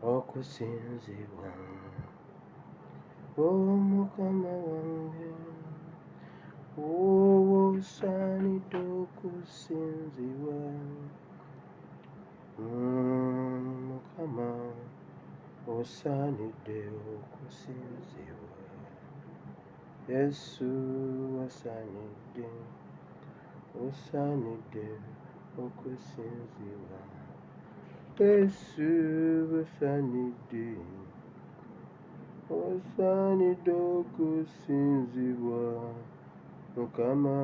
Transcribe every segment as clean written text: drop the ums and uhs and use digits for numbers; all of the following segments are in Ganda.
Okusinzibwa Omukama wange, wowe osaanidde okusinzibwa. Mukama osaanidde okusinzibwa, Yesu osaanidde, osaanidde okusinzibwa, Yesu osaanidde, osaanidde okusinzibwa, Mukama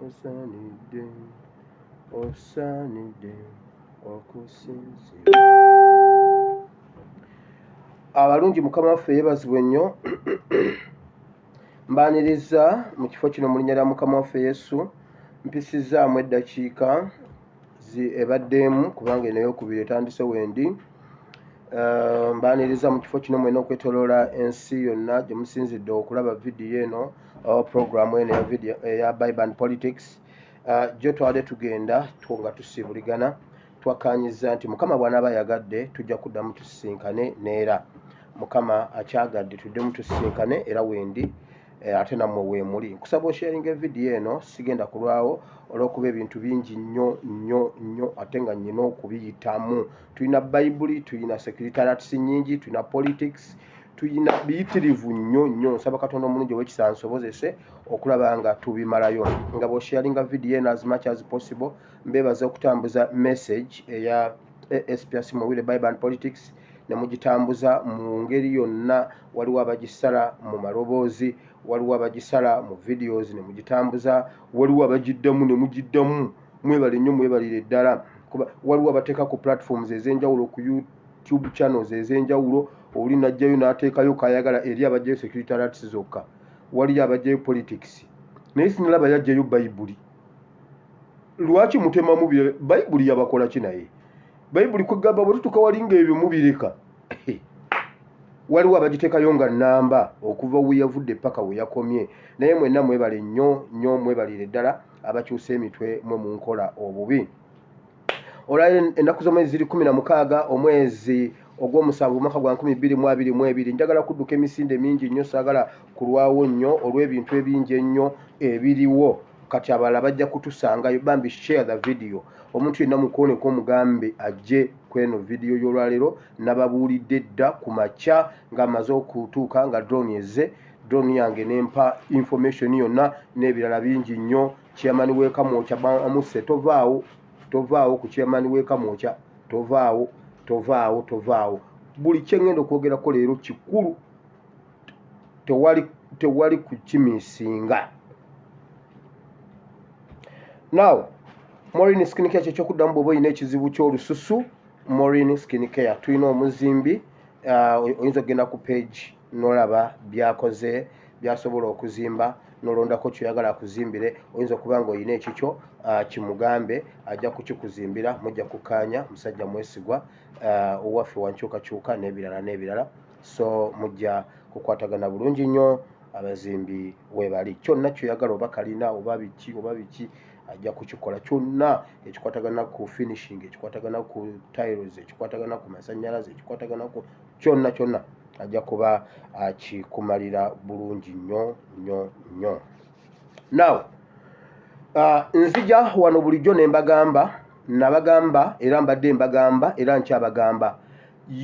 osaanidde, osaanidde okusinzibwa. Abalungi, Mukama waffe yeebazibwe nnyo. Mbaaniriza mu kifo kino mu linnya lya Mukama waffe Yesu. Mpisizaamu eddakiika ebadde emu kubanga eno eyokubiri etandise wendi. Mbaaniriza mu kifo kino mwena okwetoloola ensi yonna gye musinzidde okulaba vidiyo eno oba puroguramu eno eya vidiyo eya Bible and Politics. Jjo twabadde tugenda nga tusiibuligana, twakkaanyizza nti Mukama bw'anaaba ayagadde tujja kuddamu tusisinkane, neera Mukama akyagadde tuddemu tusisinkane, era wendi ate nammwe weemuli. Nkusaba osharinga evidiyo eno. Sigenda kulwawo olw'okuba ebintu bingi nnyo nnyo nnyo ate nga nnyina okubiyitamu. Tulina Bayibuli, tulina security alerts nnyingi, tulina politics, tulina biyitirivu nnyo nnyo. Nsaba Katonda omulungi ow'ekisa nsobozese okulaba nga tubimalayo nga bw'osharinga vidiyo eno as much as possible. Mbeebaza okutambuza message eya ASPS Mowire Bible and Politics ne mugitambuza mu ngeri yonna. Waliwo abagisala mu maloboozi, waliwo abagisala mu videos ne mugitambuza, waliwo abagiddamu ne mugiddamu. Mwebale nnyo, mwebalire ddala, kuba waliwo abateeka ku platforms ez'enjawulo, ku YouTube channels ez'enjawulo. Oli najjayo n'ateekayo kayagala. Eri abajjayo security alerts zokka, waliyo abajjayo politics, naye sinalaba yajjayo Bayibuli. Lwaki mutemamu Bayibuli? Yabakola ki? Naye Bayibuli kwegamba bwe tutuuka wali nga ebyo mubireka. Waliwo abagiteekayo nga nnamba okuva we yavudde paka we yakomye. Naye mwenna mwebale nnyo nnyo, mwebalire ddala abakyusa emitwe mwe mu nkola obubi. Olwaleero ennaku z'omwezi ziri 16 omwezi ogw'omusanvu, omwaka gwa 2022. Njagala kudduka emisinde mingi nnyo, saagala kulwawo nnyo olw'ebintu ebingi ennyo ebiriwo. Kati abalala bajja kutusangayo. Bambi share the video, omuntu yenna mukooneko omugambe ajje kweno vidiyo y'olwaleero. Nababuulidde dda ku makya ng'amaze okutuuka nga drone ezze, drone yange nempa information yonna n'ebirala bingi nnyo. Chairman w'eKamwokya bamuse, tovaawo, tovaawo ku chairman w'eKamwokya, tovaawo, tovaawo, tovaawo. Buli kyeŋŋenda okwogerako leero kikulu, tewali, tewali kukimisinga. Now, Morin Skin Care kyekyokuddamu bw'oba olina ekizibu ky'olususu. Morin Skin Care, tulina omuzimbi, oyinza okugenda ku page n'olaba byakoze, byasobola okuzimba, n'olondako kyoyagala akuzimbire. Oyinza okuba nga olina ekikyo, kimugambe, ajja kukikuzimbira, mujja kukkaanya. Musajja mwesigwa, owaffe wankyukakyuka n'ebirala n'ebirala, so mujja kukwatagana bulungi nnyo. Abazimbi webali, kyonna kyoyagala, oba kalina oba biki oba biki, ajja kukikola kyonna ekikwatagana ku finishing, ekikwatagana ku tiles, ekikwatagana ku masanyalaze, ekikwatagana ku kyonna kyonna, ajja kuba akikumalira bulungi nnyo nnyo nnyo. Now, nzija wano bulijjo ne mbagamba, nabagamba era mbadde mbagamba era nkyabagamba,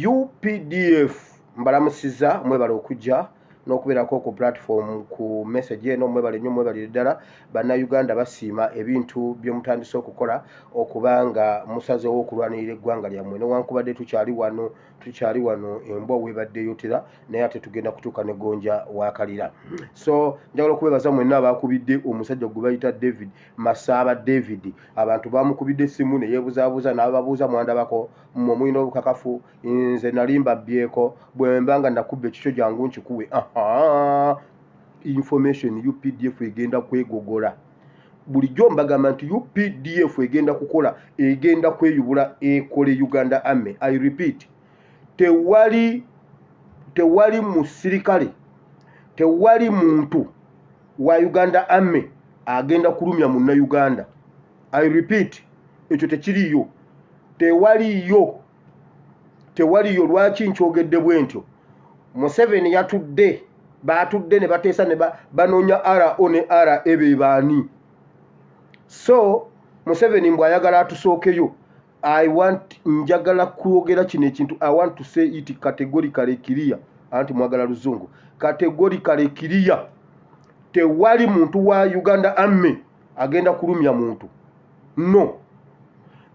UPDF mbalamusiza, mwebale okujja n'okubeerako ku platform ku message eno. Mwebale nnyo, mwebalire ddala. Bannayuganda basiima ebintu bye mutandise okukola, okubanga musazeewo okulwanirira eggwanga lyammwe. Newankubadde tukyali wano, tukyali wano, embwa weebadde eyotera, naye ate tugenda kutuuka ne gonja wakalira. So njagala okubebaza mwenna abakubidde omusajja gwe bayita David Masaaba. David, abantu bamukubidde essimu ne yeebuzaabuuza n'ababuuza, "Mwandabako? Mmwe mulina obukakafu nze nali mbabbyeko? Bwe mba nga nakubba ekikyo, jangu nkikuwe." Aha, information, UPDF egenda kwegogola. Bulijjo mbagamba nti UPDF egenda kukola, egenda kweyubula ekole Uganda Army. I repeat, tewali, tewali musirikale, tewali muntu wa Uganda Army agenda kulumya Munnayuganda. I repeat. Ekyo tekiriiyo, tewaliyo, tewaliyo. Lwaki nkyogedde bwe ntyo? Museveni yatudde, baatudde ne bateesa ne banoonya RO ne RA be baani. So Museveni mbu ayagala atusookeyo. I want, njagala kwogera kino ekintu, I want to say it categorically clear, anti mwagala luzungu. Categorically clear, tewali muntu wa Uganda Army agenda kulumya muntu. No,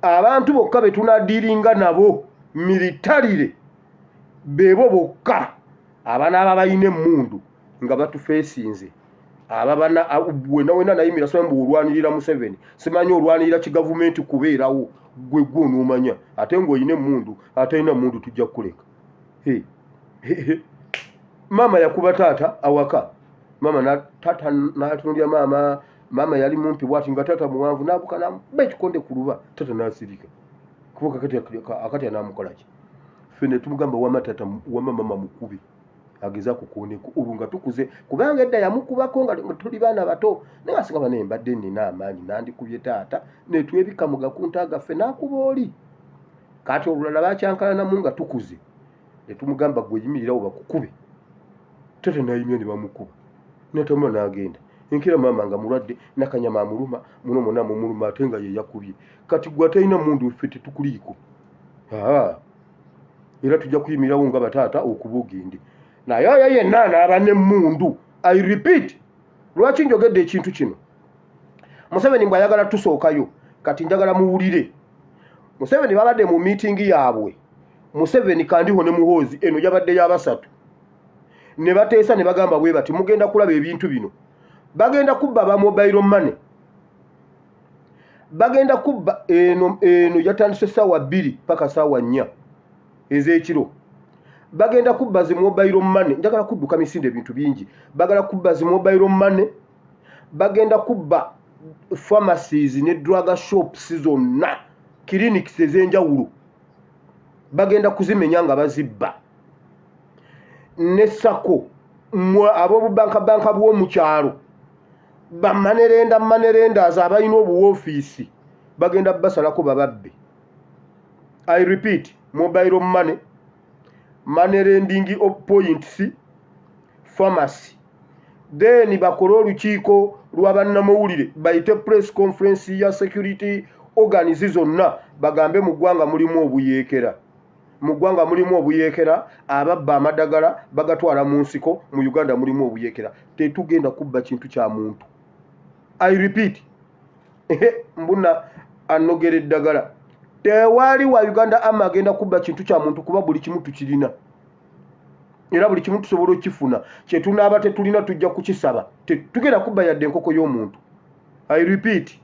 abantu bokka be tunadiringa nabo militarily bebo bokka abanaaba balina emmundu nga batufeesinze. Ababana wena wena nayimira, simanyi mbu olwanirira Museveni, simanyi olwanirira kigavumenti kubeerawo, gwe gwe onoomanya ate ng'olina emmundu. Atalina mmundu tujja kukuleka. Maama yakuba taata awaka. Maama na taata n'atunulira maama. Maama yali mumpi bwati nga taata muwanvu, n'abuka n'amukuba ekikonde ku luba. Taata n'asirika kuba kakati akati anaamukola ki? Ffe ne tumugamba, wama taata, wama mama mukube ageze akukooneko. Olwo nga tukuze, kubanga edda yamukubako nga tuli baana bato, naye nga singa banaye mbadde nnina amaanyi nandikubye taata netwebika mu gakunta gaffe n'akuba oli. Kati olulala bakyankalanamu nga tukuze, ne tumugamba, gwe yimirirawo bakukube. Taata n'ayimira ne bamukuba, natambula n'agenda. Enkeera maama nga mulwadde, nakanyama amuluma muno mwonna mumuluma, ate nga ye yakubye. Kati gwe atalina mundu, ffe tetukuliiko, era tujja kuyimirirawo nga bataata okuba ogende. Naye oyo yenna anaaba n'emmundu, I repeat, lwaki njogedde ekintu kino? Museveni mbw ayagala tusookayo. Kati njagala muwulire Museveni. Babadde mu miitingi yaabwe, Museveni, Kandiho ne Muhoozi, eno yabadde yabasatu, ne bateesa ne bagamba bwe bati, mugenda kulaba ebintu bino. Bagenda kubba aba mobile money, bagenda kubba. Eno eno yatandise 2:00 paka 4:00 ez'ekiro. Bagenda kubba zi mobile money. Njagala kudduka misinde, ebintu bingi. Bagala kubba zi mobile money, bagenda kubba pharmacies ne drug shops zonna, clinics ez'enjawulo bagenda kuzimenya nga bazibba, ne SACCO, ab'obubankabanka bw'omu kyalo, ba money lender, money lenders abalina obuwoofiisi bagenda basalako bababbe. I repeat, mobile money, money lending points, pharmacy. Then bakole olukiiko lwa bannamawulire, bayite press conference ya security organs zonna, bagambe mu ggwanga mulimu obuyeekera, mu ggwanga mulimu obuyeekera, ababba amadagala bagatwala mu nsiko, mu Uganda mulimu obuyeekera. Tetugenda kubba kintu kya muntu. I repeat, mbuna anogera eddagala, tewali wa Uganda Army agenda kubba kintu kya muntu, kuba buli kimu tukirina era buli kimu tusobola okifuna. Kyetunaaba tetulina tujja kukisaba. Tetugenda kubba yadde enkoko y'omuntu. I repeat,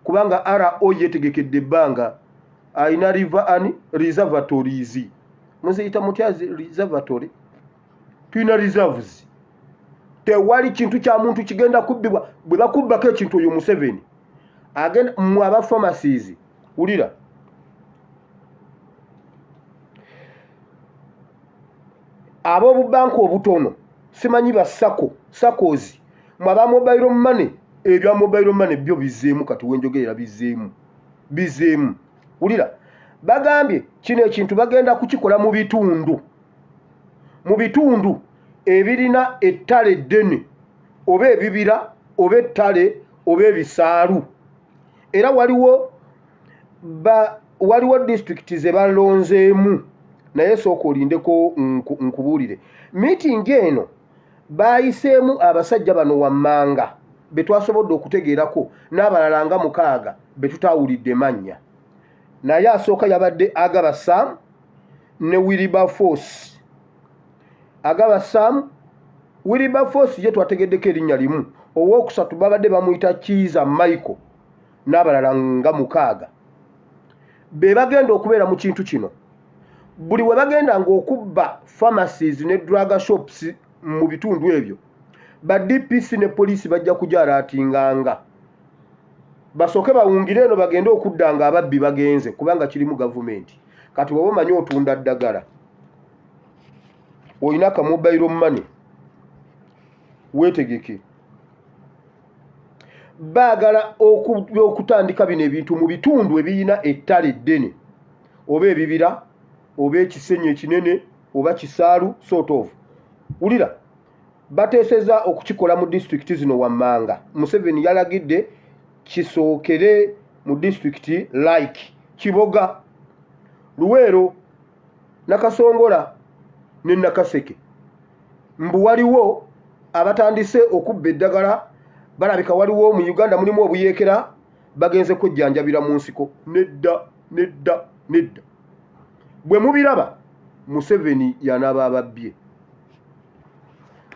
kubanga RO yetegekedde ebbanga, ayina river ani reservatories, muziyita mutya reservatory? Tulina reserves. Tewali kintu kya muntu kigenda kubbibwa. Bwe bakubbako ekintu, oyo Museveni agenda. Mmwe aba pharmacies, wulira, ab'obubanka obutono, simanyi ba SACCO, SACCOs, mwe aba mobile money, ebya mobile money byo bizeemu. Kati wenjogerera bizeemu, bizeemu. Wulira, bagambye kino ekintu bagenda kukikola mu bitundu, mu bitundu ebirina ettale eddene oba ebibira oba ettale oba ebisaalu. Era waliwo ba waliwo disitulikiti ze balonzeemu, naye sooka olindeko nkubuulire. Miitingi eno baayiseemu abasajja bano wammanga be twasobodde okutegeerako n'abalala nga mukaaga be tutaawulidde mannya. Naye asooka yabadde Agaba Sam ne Wilberforce. Agaba Sam, Wilberforce ye twategeddeko erinnya limu. Owookusatu babadde bamuyita Kiiza Michael n'abalala nga mukaaga be bagenda okubeera mu kintu kino. Buli we bagenda ng'okubba pharmacies ne drug shops mu bitundu ebyo, ba DPC ne poliisi bajja kugyalaatinganga, basooke bawungire eno, bagende okudda nga ababbi bagenze, kubanga kirimu gavumenti. Kati bw'oba omanyi otunda ddagala, olina ka mobile money, weetegeke. Baagala okutandika bino ebintu mu bitundu ebirina ettale eddene oba ebibira oba ekisenyi ekinene oba kisaalu sort of. Wulira, bateeseza okukikola mu disitulikiti zino wammanga. Museveni yalagidde kisookere mu disitulikiti like Kiboga, Luweero, Nakasongola ne Nakaseke. Mbu waliwo abatandise okubba eddagala, balabika waliwo mu Uganda mulimu obuyeekera, bagenze kwejjanjabira mu nsiko. Nedda, nedda, nedda. Bwe mubiraba Museveni yanaaba ababbye.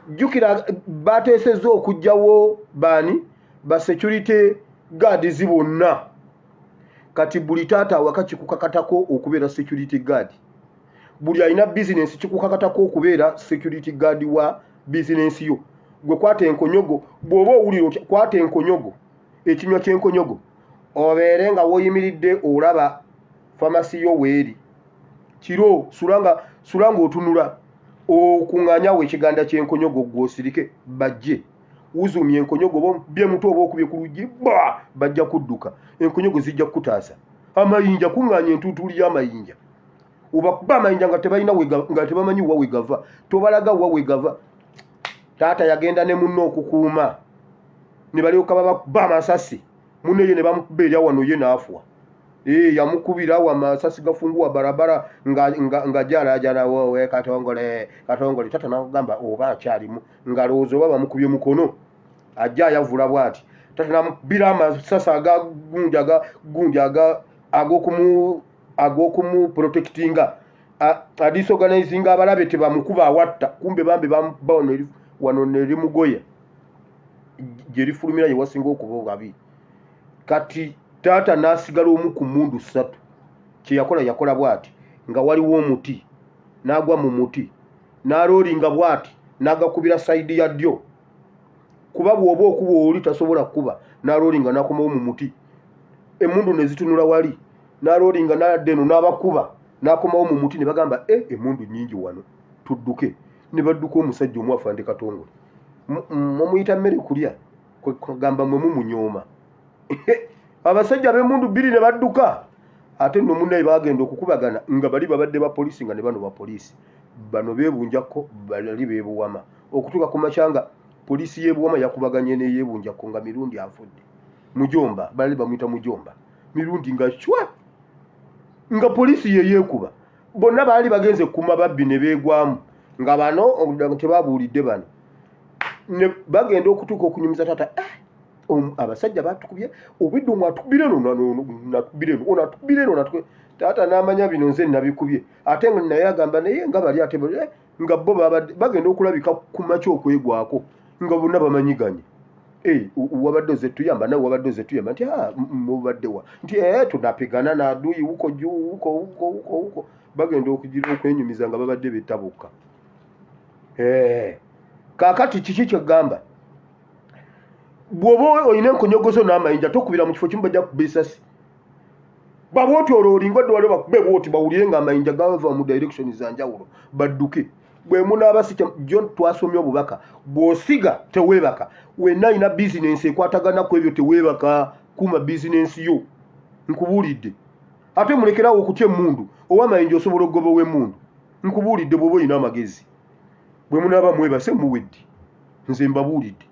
Jjukira bateesezza okuggyawo baani ba security guards bonna. Kati buli taata awaka kikukakatako okubeera security guard, buli alina bizinensi kikukakatako okubeera security guard wa bizinensi yo. Gwe kwata enkonyogo, bw'oba owulira otya, kwata enkonyogo, ekinywa ky'enkonyogo, obeere nga w'oyimiridde olaba famasi yo weeri kiro, sula nga otunula, okuŋŋaanyawo ekiganda ky'enkonyogo, gwe osirike bajje. Wuzumye enkonyogo oba okubye mutwe oba okubye ku luggi, ba bajja kudduka. Enkonyogo zijja kukutaasa. Amayinja, kuŋŋaanya entuutuuli y'amayinja, obakuba amayinja nga tebalina nga tebamanyi wa we gava, tobalaga wa we gava. Taata yagenda ne munne okukuuma, ne balyoka babakuba amasasi, munne ye ne bamukuba erya wano, ye n'afwa. Eh, yamukubira awo amasasi gafunguwa barabara nga nga nga jalajala wowe Katongole, Katongole. Tata nakugamba oba akyalimu, ng'alowooza oba bamukubye mukono, ajja ayavula bw'ati, tata namukubira amasasi aga gundi, aga gundi, aga ag'okumu ag'okumu protectinga, adisorganizinga abalabe tebamukuba awatta. Kumbe bambi bamukuba wano, wano nerimugoya gye lifulumira, ye wasinga okuba obabi. Kati taata n'asigala omu ku mmundu ssatu. Kye yakola, yakola bw'ati nga waliwo omuti, n'agwa mu muti, n'aloolinga bw'ati, n'agakubira sayidi ya ddyo, kuba bw'oba okuba oli tasobola kukuba. N'aloolinga n'akomawo mu muti, emmundu ne zitunula wali, n'aloolinga n'adda eno n'abakuba, n'akomawo mu muti. Ne bagamba, e emmundu nnyingi wano, tudduke. Ne badduka. Omusajja omu, Afande Katongole, mumuyita mmere kulya, kugamba mwe mumunyooma. Abasajja ab'emmundu bbiri ne badduka. Ate nno munnaye bagenda okukubagana nga bali babadde ba poliisi, nga ne bano ba poliisi, bano beebunjakko, bali beebuwama. Okutuuka ku makya nga poliisi y'ebuwama yakubaganye n'eyeebunjakko, nga Mirundi afudde. Mujomba, bali bamuyita Mujomba Mirundi, nga cwa nga poliisi yeyeekuba. Bonna baali bagenze kuma babbi ne beegwamu, nga bano tebabuulidde bano. Ne bagenda okutuuka okunyumiza taata, eh, abasajja batukubye obwedde, omu atukubira eno, natukubira eno, ono atukubira eno. Taata n'amanya bino nze nabikubye. Ate naye agamba naye nga bali ate eh, nga bo babadde bagenda okulabika ku makya okwegwako nga bonna bamanyiganye. Eh, wabadde oze tuyamba, nawe wabadde oze tuyamba, nti ah, mubaddewa, nti eh, tunapigana na adui huko juu, huko huko huko huko. Bagenda okugira okwenyumiza nga babadde betta bokka. Eh, kaakati kiki kyegamba? Bw'oba olina enkonyogozo n'amayinja, tokubira mu kifo kimu, bajja kuba esasi babwoti. Olwo olinga odde waliwo bakube bwoti, bawulire nga amayinja gava mu direction za njawulo, badduke. Bwe munaaba si jo, twasomye obubaka, bw'osiga teweebaka. Wenna alina bizinensi ekwatagana ku ebyo, teweebaka, kuuma bizinensi yo. Nkubuulidde. Ate mulekerawo okutya emmundu. Ow'amayinja osobola okugoba ow'emmundu? Nkubuulidde, bw'oba olina amagezi. Bwe munaaba mwebase muwedde, nze mbabuulidde.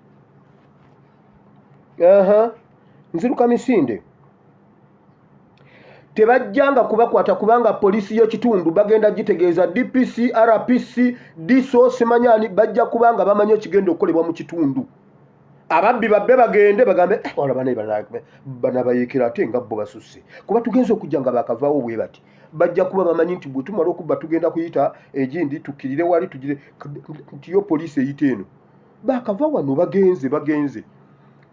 Aha, nziruka misinde. Tebajjanga kubakwata, kubanga poliisi y'ekitundu bagenda gitegeeza DPC, RPC, DISO, simanyani, bajja kubanga bamanyi ekigenda okukolebwa mu kitundu. Ababbi babbe bagende bagambe, eh, wala bana banabayeekera, ate nga bo basusse, kuba tugenza okujja nga bakavaawo. Bwe bati bajja kuba bamanyi nti bwe tumala okubba tugenda kuyita egindi, tukkirire wali, tugire nti yo poliisi eyita eno, bakava wano bagenze bagenze.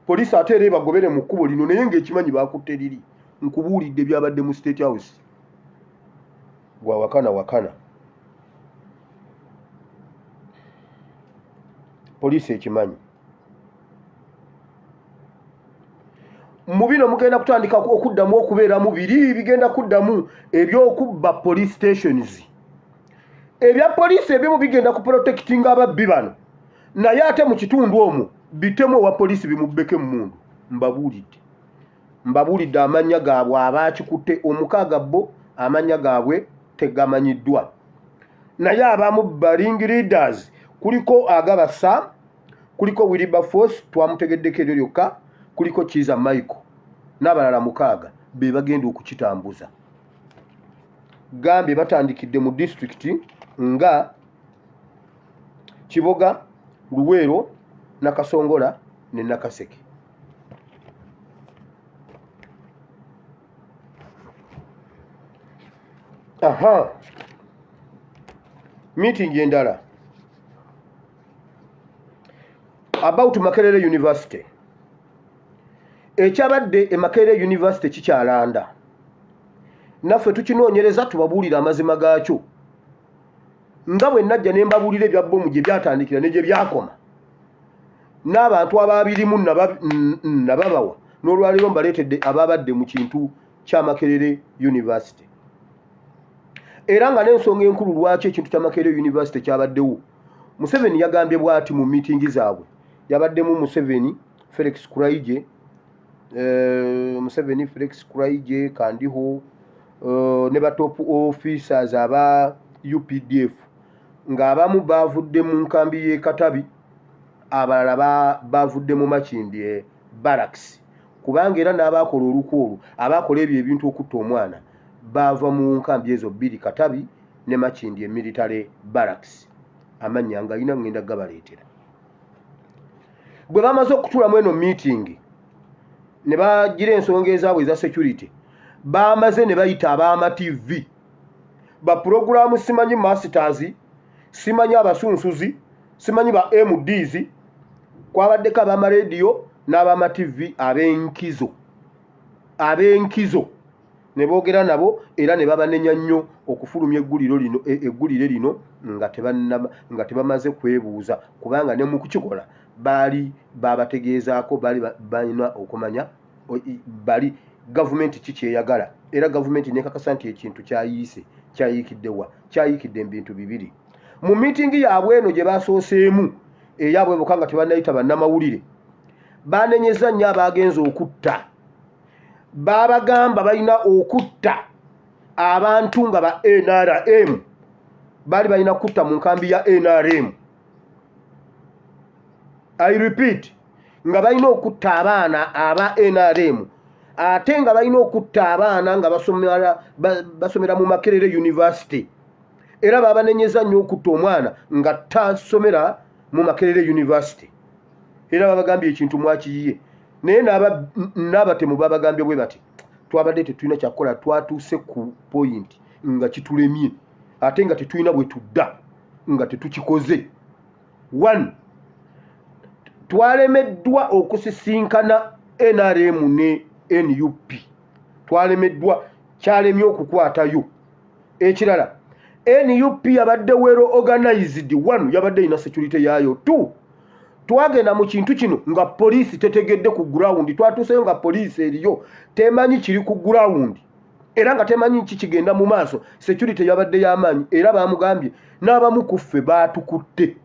Poliisi ate era ebagobere mu kkubo lino, naye ng'ekimanyi bakutte liri. Nkubuulidde byabadde mu State House. Gwa wakana wakana, poliisi ekimanyi. Mu bino mugenda kutandika okuddamu okubeeramu biri bigenda kuddamu ebyokubba police stations. Ebya poliisi ebimu bigenda ku protectinga ababbi bano, naye ate mu kitundu omwo bitemu owa poliisi bimubbeko emmundu. Mbabuulidde, mbabuulidde amannya gaabwe abaakikutte omukaaga, bo amannya gaabwe tegamanyiddwa, naye abamu ba ring leaders kuliko Agaba Sam, kuliko Wilberforce twamutegeddeko eryo lyokka, kuliko Kiiza Michael n'abalala mukaaga be bagenda okukitambuza. Gambye batandikidde mu disitulikiti nga Kiboga, Luweero, Nakasongola ne Nakaseke. Aha, meeting endala about Makerere University. Ekyabadde e Makerere University kikyalanda, naffe tukinoonyereza tubabuulire amazima gaakyo. Nga bwe najja ne mbabuulira ebya bbomu gye byatandikira ne gye byakoma n'abantu abaabirimu nababawa, n'olwaleero mbaleetedde ababadde mu kintu kya Makerere University, era nga n'ensonga enkulu lwaki ekintu kya Makerere University kyabaddewo. Museveni yagambye bw'ati mu miitingi zaabwe, yabaddemu Museveni, Felix Kuraije, Museveni, Felix Kuraije, Kandiho, ne ba top officers aba UPDF, ng'abamu baavudde mu nkambi y'e Katabi, abalala baavudde mu Makindye Barracks, kubanga era n'abaakola olukwe olwo, abaakola ebyo ebintu okutta omwana, baava mu nkambi ezo bbiri, Katabi ne Makindye Military Barracks. Amannya nga alina ngenda gabaleetera. Bwe bamaze okutuulamu eno meeting ne bagira ensonga ezaabwe eza security, bamaze ne bayita abaama TV ba puroguramu, simanyi masters, simanyi abasunsuzi, simanyi ba MDs, kwabaddeko ab'amarediyo n'abama TV ab'enkizo, ab'enkizo ne boogera nabo era ne babanenya nnyo okufulumya egguliro lino, eggulire lino nga tebamaze kwebuuza, kubanga ne mu kukikola baali babategeezaako, baali balina okumanya bali gavumenti ki kyeyagala, era gavumenti nekakasa nti ekintu kyayiise. Kyayiikidde wa? Kyayiikidde mu bintu bibiri. Mu miitingi yaabwe eno gye basooseemu eyaabwe bokka nga tebannayita bannamawulire, banenyeza nnyo abagenze okutta. Babagamba balina okutta abantu nga ba NRM, baali balina kutta mu nkambi ya NRM. I repeat, nga balina okutta abaana aba NRM, ate nga balina okutta abaana nga basomera mu Makerere University. Era babanenyeza nnyo okutta omwana nga tasomera mu Makerere University, era babagambye ekintu mwakiyiye. Naye n'abatemu babagambye bwe bati, twabadde tetulina kyakukola, twatuuse ku point nga kitulemye, ate nga tetulina bwe tudda nga tetukikoze. One, twalemeddwa okusisinkana NRM ne NUP, twalemeddwa, kyalemye okukwatayo. Ekirala, NUP yabadde well organized. One, yabadde erina security yaayo. Two, twagenda mu kintu kino nga poliisi tetegedde ku ground. Twatuuseyo nga poliisi eriyo temanyi kiri ku ground, era nga temanyi ki kigenda mu maaso. Security yabadde y'amaanyi, era bamugambye n'abamu ku ffe baatukutte,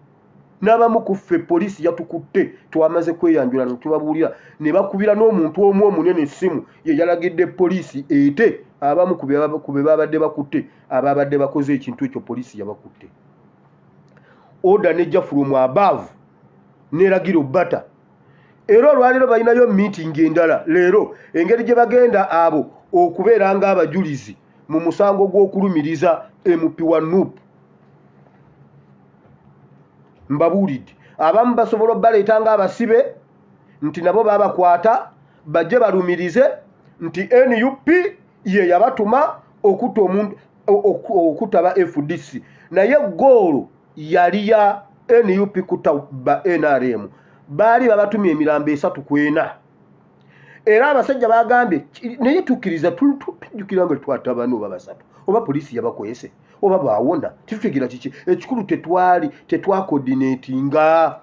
n'abamu ku ffe poliisi yatukutte. Twamaze kweyanjula ne tubabuulira, ne bakubira n'omuntu omu omunene essimu, ye yalagidde poliisi ete abamu ku be babadde bakutte, ababadde bakoze ekintu ekyo. Poliisi yabakutte, order nejja from above neragira obbata. Era olwaleero balinayo meeting endala leero, engeri gye bagenda abo okubeera ng'abajulizi mu musango gw'okulumiriza MP wa NUP. Mbabuulidde, abamu basobola obbaleeta ng'abasibe nti nabo babakwata bajje balumirize nti NUP ye yabatuma okutta omuntu, okutta ba FDC, naye goal yali ya NUP kutta ba NRM. Baali babatumye emirambo esatu ku ena, era abasajja bagambye, naye tukkiriza, tujjukira nga twatta bano oba basatu, oba poliisi yabakwese oba bawona, tetutegeera kiki ekikulu. Tetwali tetwacoordinatinga,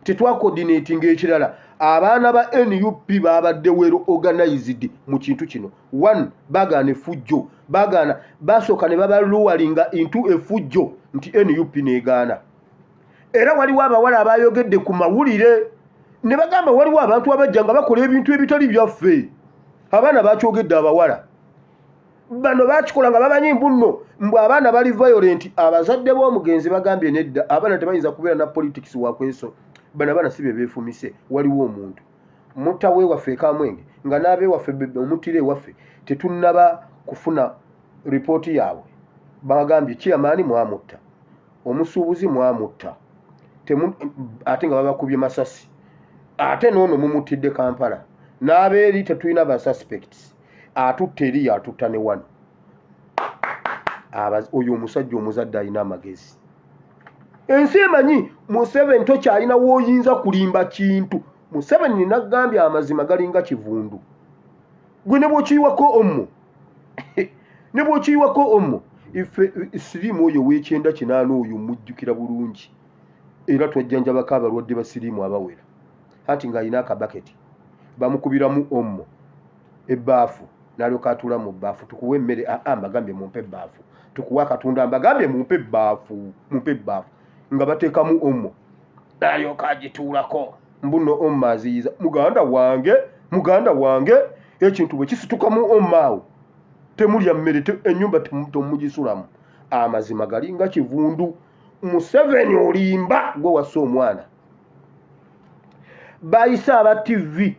tetwacoordinatinga. Ekirala, abaana ba NUP babadde well organized mu kintu kino. One, bagaana effujjo, bagaana, basooka ne babaluwalinga into effujjo nti NUP negaana. Era waliwo abawala abayogedde ku mawulire Ne bagamba waliwo abantu abajja nga bakola ebintu ebitali byaffe. Abaana bakyogedde, abawala bano bakikola nga bamanyi mbu nno mbu abaana bali violent. Abazadde b'omugenzi bagambye nedda, abaana tebayinza kubeera na politics wakweso. Bano abaana si be beefumise. Waliwo omuntu mutta weewaffe ekamwenge nga n'abeewaffe omuttira ewaffe, tetunnaba kufuna ripooti yaabwe. Bagambye chairman mwamutta, omusuubuzi mwamutta, ate nga babakubye masasi, ate noono mumuttidde Kampala n'abeeri, tetulina ba suspects. Atutta eri yatutta ne wano. Oyo omusajja omuzadde alina amagezi. Ensi emanyi Museveni tokyalina w'oyinza kulimba kintu. Museveni ninagambye amazima galinga kivundu, gwe ne bw'okiyiwako omwo, ne bw'okiyiwako omwo. Ife siriimu oyo ow'ekyenda 8 oyo mujjukira bulungi, era twajjanjabako abalwadde ba siriimu abawera. Anti ng'alina akabaketi bamukubiramu ommo ebbaafu, n'alyoka atuula mu bbaafu. Tukuwa emmere? Aa, mbagambye mumpe ebbaafu. Tukuwa akatunda? Mbagambye mumpe ebbaafu, mumpe ebbaafu. Nga bateekamu ommo, n'alyoka agituulako, mbuno ommo aziyiza. Muganda wange, muganda wange, ekintu bwe kisitukamu ommo awo temulya mmere, ennyumba temugisulamu. Amazima galinga kivundu. Museveni olimba, gwe wassa omwana. Bayise aba TV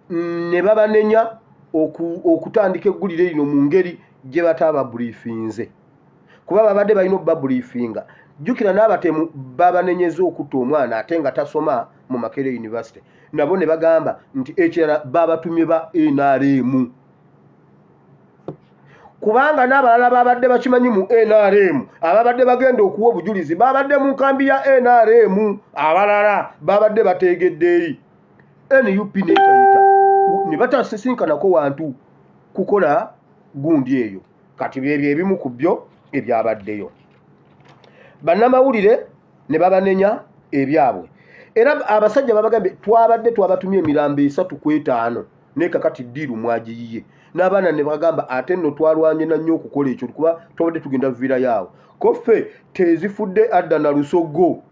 ne babanenya okutandika eggulire lino mu ngeri gye bataababriefinze, kuba babadde balina okubabriefinga. Jjukira n'abatemu babanenyeza okutta omwana ate nga tasoma mu Makerere University. Nabo ne bagamba nti ekirala babatumye ba NRM, kubanga n'abalala babadde bakimanyi mu NRM ababadde bagenda okuwa obujulizi babadde mu nkambi ya NRM, abalala babadde bateegedde eri NUP netayita ne batasisinkanako wantu kukola gundi eyo. Kati byebyo ebimu ku byo ebyabaddeyo. Bannamawulire ne babanenya ebyabwe, era abasajja babagambye twabadde twabatumye emirambo 3 ku 5, naye kakati ddiiru mwagiyiye. N'abaana ne bagamba ate nno twalwanye na nnyo okukola ekyo, kuba twabadde tugenda viirayo awo. Koffe tezifudde adda na lusogo,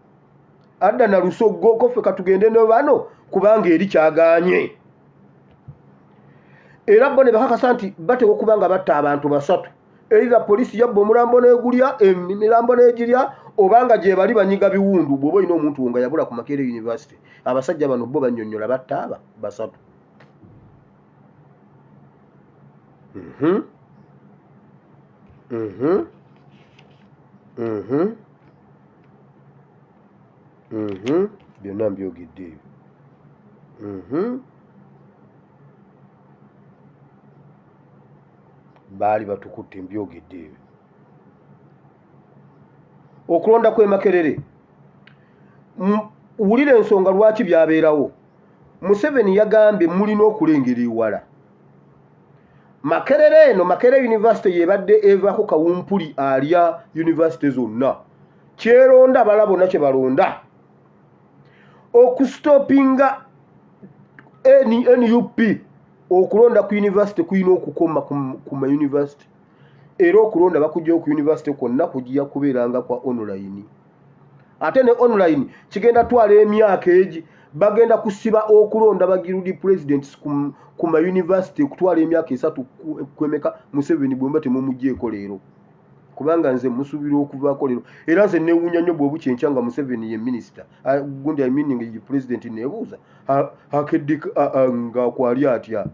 adda na lusogo. Koffe katugende ne bano kubanga eri kyaganye. Era bo ne bakakasa nti bateekwa okuba nga batta abantu basatu: either poliisi yabba omulambo n'egulya, emirambo n'egirya, obanga gye bali banyiga biwundu. Bw'oba olina omuntu wo nga yabula ku Makerere University, abasajja bano bo bannyonnyola batta aba basatu. Byonna mbyogedde ebyo. Baali batukutte, mbyogedde ebyo. Okulonda kw'e Makerere, wulira ensonga lwaki byabeerawo. Museveni yagambye mulina okulengera ewala. Makerere eno, Makerere University yebadde evaako kawumpuli alya university zonna, kyeronda bala bonna kye balonda okustopinga NUP. Okulonda ku university kulina okukoma ku ma university, era okulonda bakugyayo ku university kwonna, kujja kubeeranga kwa online. Ate ne online kigenda twala emyaka egi. Bagenda kusiba okulonda ba guild presidents ku ma university okutwala emyaka 3 kwemeka. Museveni bwemba temumugjeeko leero, kubanga nze musuubira okuvaako leero, era nze newuunya nnyo bw'obukya enkya nga Museveni ye minisita gundi, I mean ye president, nebuuza akedde nga kwali atya,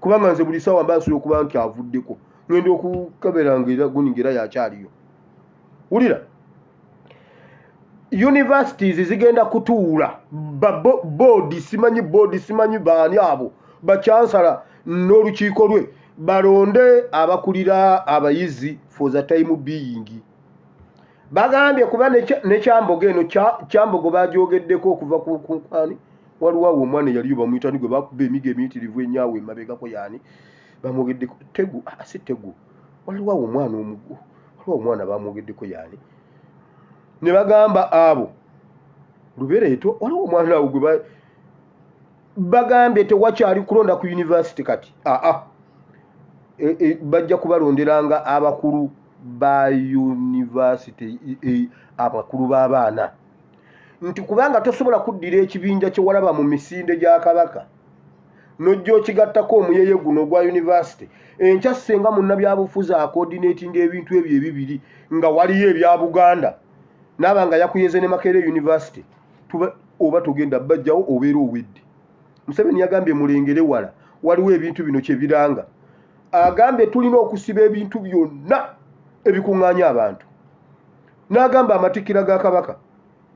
kubanga nze buli ssaawa mba nsobola okuba nti avuddeko, ngenda okukebera nga era gundi ngaera yakyaliyo. Wulira, universities zigenda kutuula ba board, simanyi board, simanyi baani abo, ba chancellor n'olukiiko lwe balonde abakulira abayizi for the time being. Bagambye kuba ne Kyambogo eno, Kyambogo bagyogeddeko okuva ku ani, waliwo awo omwana eyaliyo bamuyitani gwe bakuba emigo emiyitirivu ennyo emabegako, yaani bamwogeddeko? Tegu, ah, si Tegu, waliwo awo omwana omugu, waliwo omwana bamwogeddeko yaani? Ne bagamba abo Lubereeto, waliwo omwana awo gwe bagambye tewakyali kulonda ku university kati aa bajja kubalonderanga abakulu ba university, abakulu b'abaana. Nti kubanga tosobola kuddira ekibinja kye walaba mu misinde gya Kabaka n'ojja okigattako omuyeye guno ogwa yunivasite. Enkya ssenga munnabyabufuzi akoodinatinga ebintu ebyo ebibiri nga waliyo ebya Buganda naaba nga yakuyeze ne Makerere University, tuba oba togenda bajjawo obeera owedde. Museveni yagambye mulengere wala, waliwo ebintu bino kye biranga. Agambye tulina okusiba ebintu byonna ebikuŋŋaanya abantu. N'agamba amatikkira ga Kabaka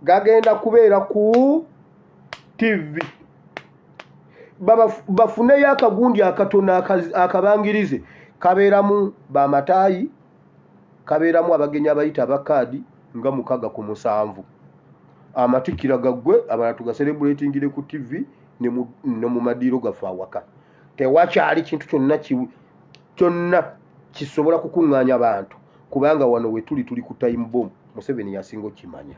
gagenda kubeera ku ttivi, bafuneyo akagundi akatono akabangirize kabeeramu bamataayi, kabeeramu abagenyi abayita abakaadi nga 6 ku 7. Amatikkira gaggwe, abalala tugaserebuletingire ku ttivi ne mu madiiro gaffe awaka. Tewakyali kintu kyonna kyonna kisobola kukuŋŋaanya bantu, kubanga wano we tuli tuli ku time bomb. Museveni yasinga okimanya.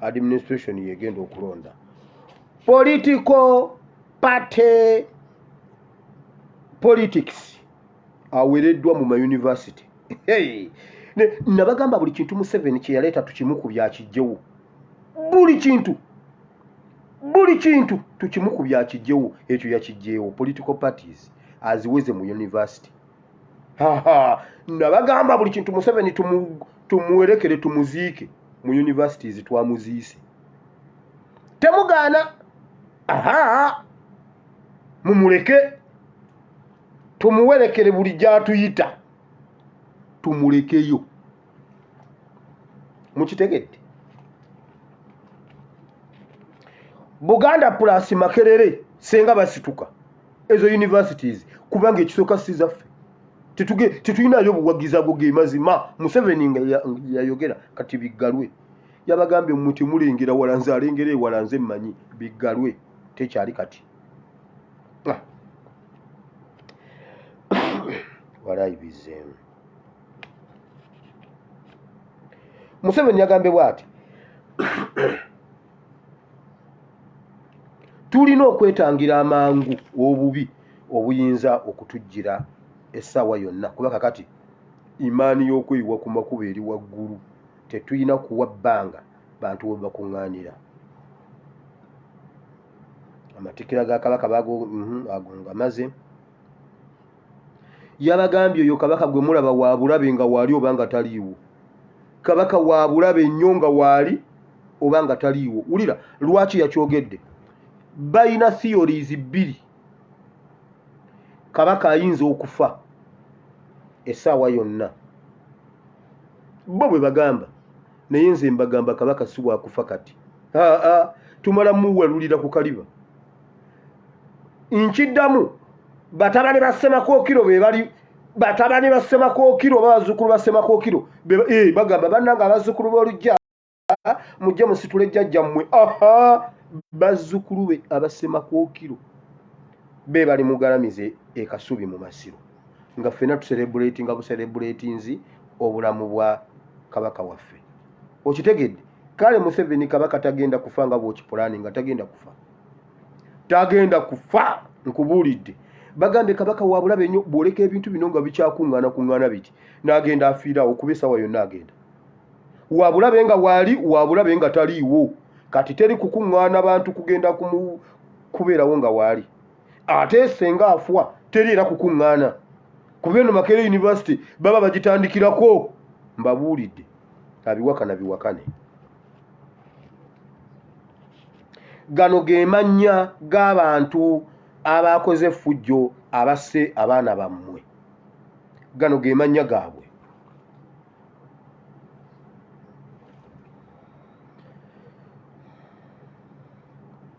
Administration yegenda okulonda political party politics awereddwa mu mayunivasite. Hey! Nabagamba buli kintu Museveni kye yaleeta tukimukubye akijjewo. Buli kintu, buli kintu tukimukubye akijjewo. Ekyo yakijjeewo. Political parties aziweze mu university. Nabagamba buli kintu Museveni tumuwerekere tumuziike mu universities, twamuziise. Temugaana, aha, mumuleke tumuwerekere buli gy'atuyita, tumulekeyo. Mukitegedde? Buganda plus Makerere senga basituka ezo universities, kubanga ekisooka si zaffe, tetulinayo obuwagizi. Ago ge mazima Museveni nga yayogera. Kati biggalwe. Yabagambye mmwe temulengera wala, nze alengera ewala, nze mmanyi biggalwe, tekyali kati. Walayi bizzeemu. Museveni yagambye bw'ati: tulina okwetangira amangu obubi obuyinza okutujjira essaawa yonna, kuba kakati imaani y'okweyiwa ku makubo eri waggulu. Tetulina kuwa bbanga bantu we bakuŋŋaanira. Amatikkira ga Kabaka bago ago ngamaze. Yabagambye oyo Kabaka gwe mulaba wa bulabe nga waali oba nga taliiwo. Kabaka wa bulabe nnyo nga waali oba nga taliiwo. Wulira lwaki yakyogedde. Balina theories bbiri. Kabaka ayinza okufa essaawa yonna, bo bwe bagamba, naye nze mbagamba Kabaka si wakufa kati. Aa, tumala muwalulira ku kaliba. Nkiddamu, batabani ba Ssemakookiro be bali, batabani ba Ssemakookiro oba bazzukulu ba Ssemakookiro bagamba bannange abazzukulu b'olujja mujje musitule jjajjammwe. Aha, bazzukulu be aba Ssemakookiro be bali mugalamize e Kasubi mu Masiro, nga ffenna tuserebuletinga buserebuletinzi obulamu bwa Kabaka waffe. Okitegedde? Kale Museveni, Kabaka tagenda kufa nga bw'okipulaani, nga tagenda kufa, tagenda kufa. Nkubuulidde, bagambye Kabaka wa bulabe nnyo. Bw'oleka ebintu bino nga bikyakuŋŋaana kuŋŋaana biti, n'agenda afiirawo, kuba essaawa yonna agenda. Wa bulabe nga waali, wa bulabe nga taliiwo. Kati teri kukuŋŋaana bantu kugenda kubeerawo nga waali. Ate senga afwa teri era kukuŋŋaana, kuba eno Makerere University baba bagitandikirako. Mbabuulidde, abiwakana biwakane. Gano ge mannya g'abantu abakoze effujjo abasse abaana bammwe. Gano ge mannya gaabwe.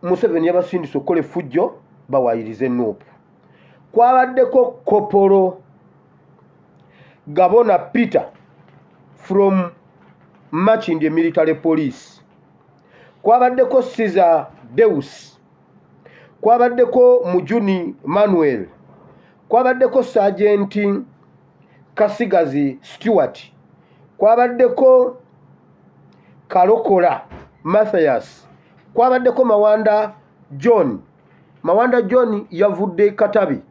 Museveni yabasindise okukola effujjo bawaayirize Nuupu. Kwabaddeko Kopolo Gabona Peter from Makindye Military Police, kwabaddeko Caesar Deus, kwabaddeko Mujuni Manuel, kwabaddeko Sergeant Kasigazi Stewart, kwabaddeko Kalokola Mathias, kwabaddeko Mawanda John. Mawanda John yavudde Katabi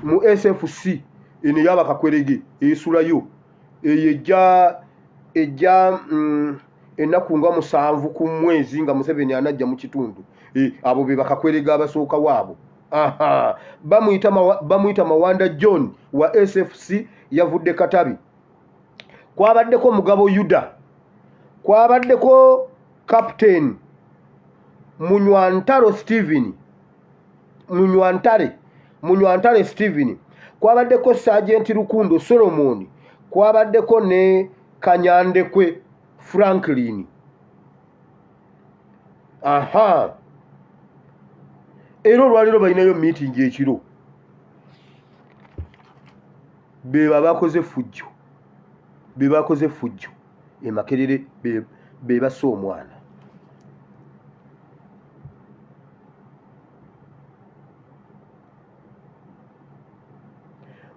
mu SFC eno eyabakakwerege esulayo eyo ejja Ennaku nga 7 ku mwezi nga Museveni anajja mu kitundu, abo be bakakwerega abasookawo abo. Aha, bamuyita Mawanda John wa SFC, yavudde Katabi. Kwabaddeko Mugabo Yuda, kwabaddeko Captain Munywantaro Steven, Munywantare Steven, kwabaddeko Sergeant Rukundo Solomon, kwabaddeko ne Kanyandekwe Franklin. Aha, era olwaleero balinayo meeting ekiro, beba bakoze effujjo, be bakoze effujjo e Makerere, be basse omwana.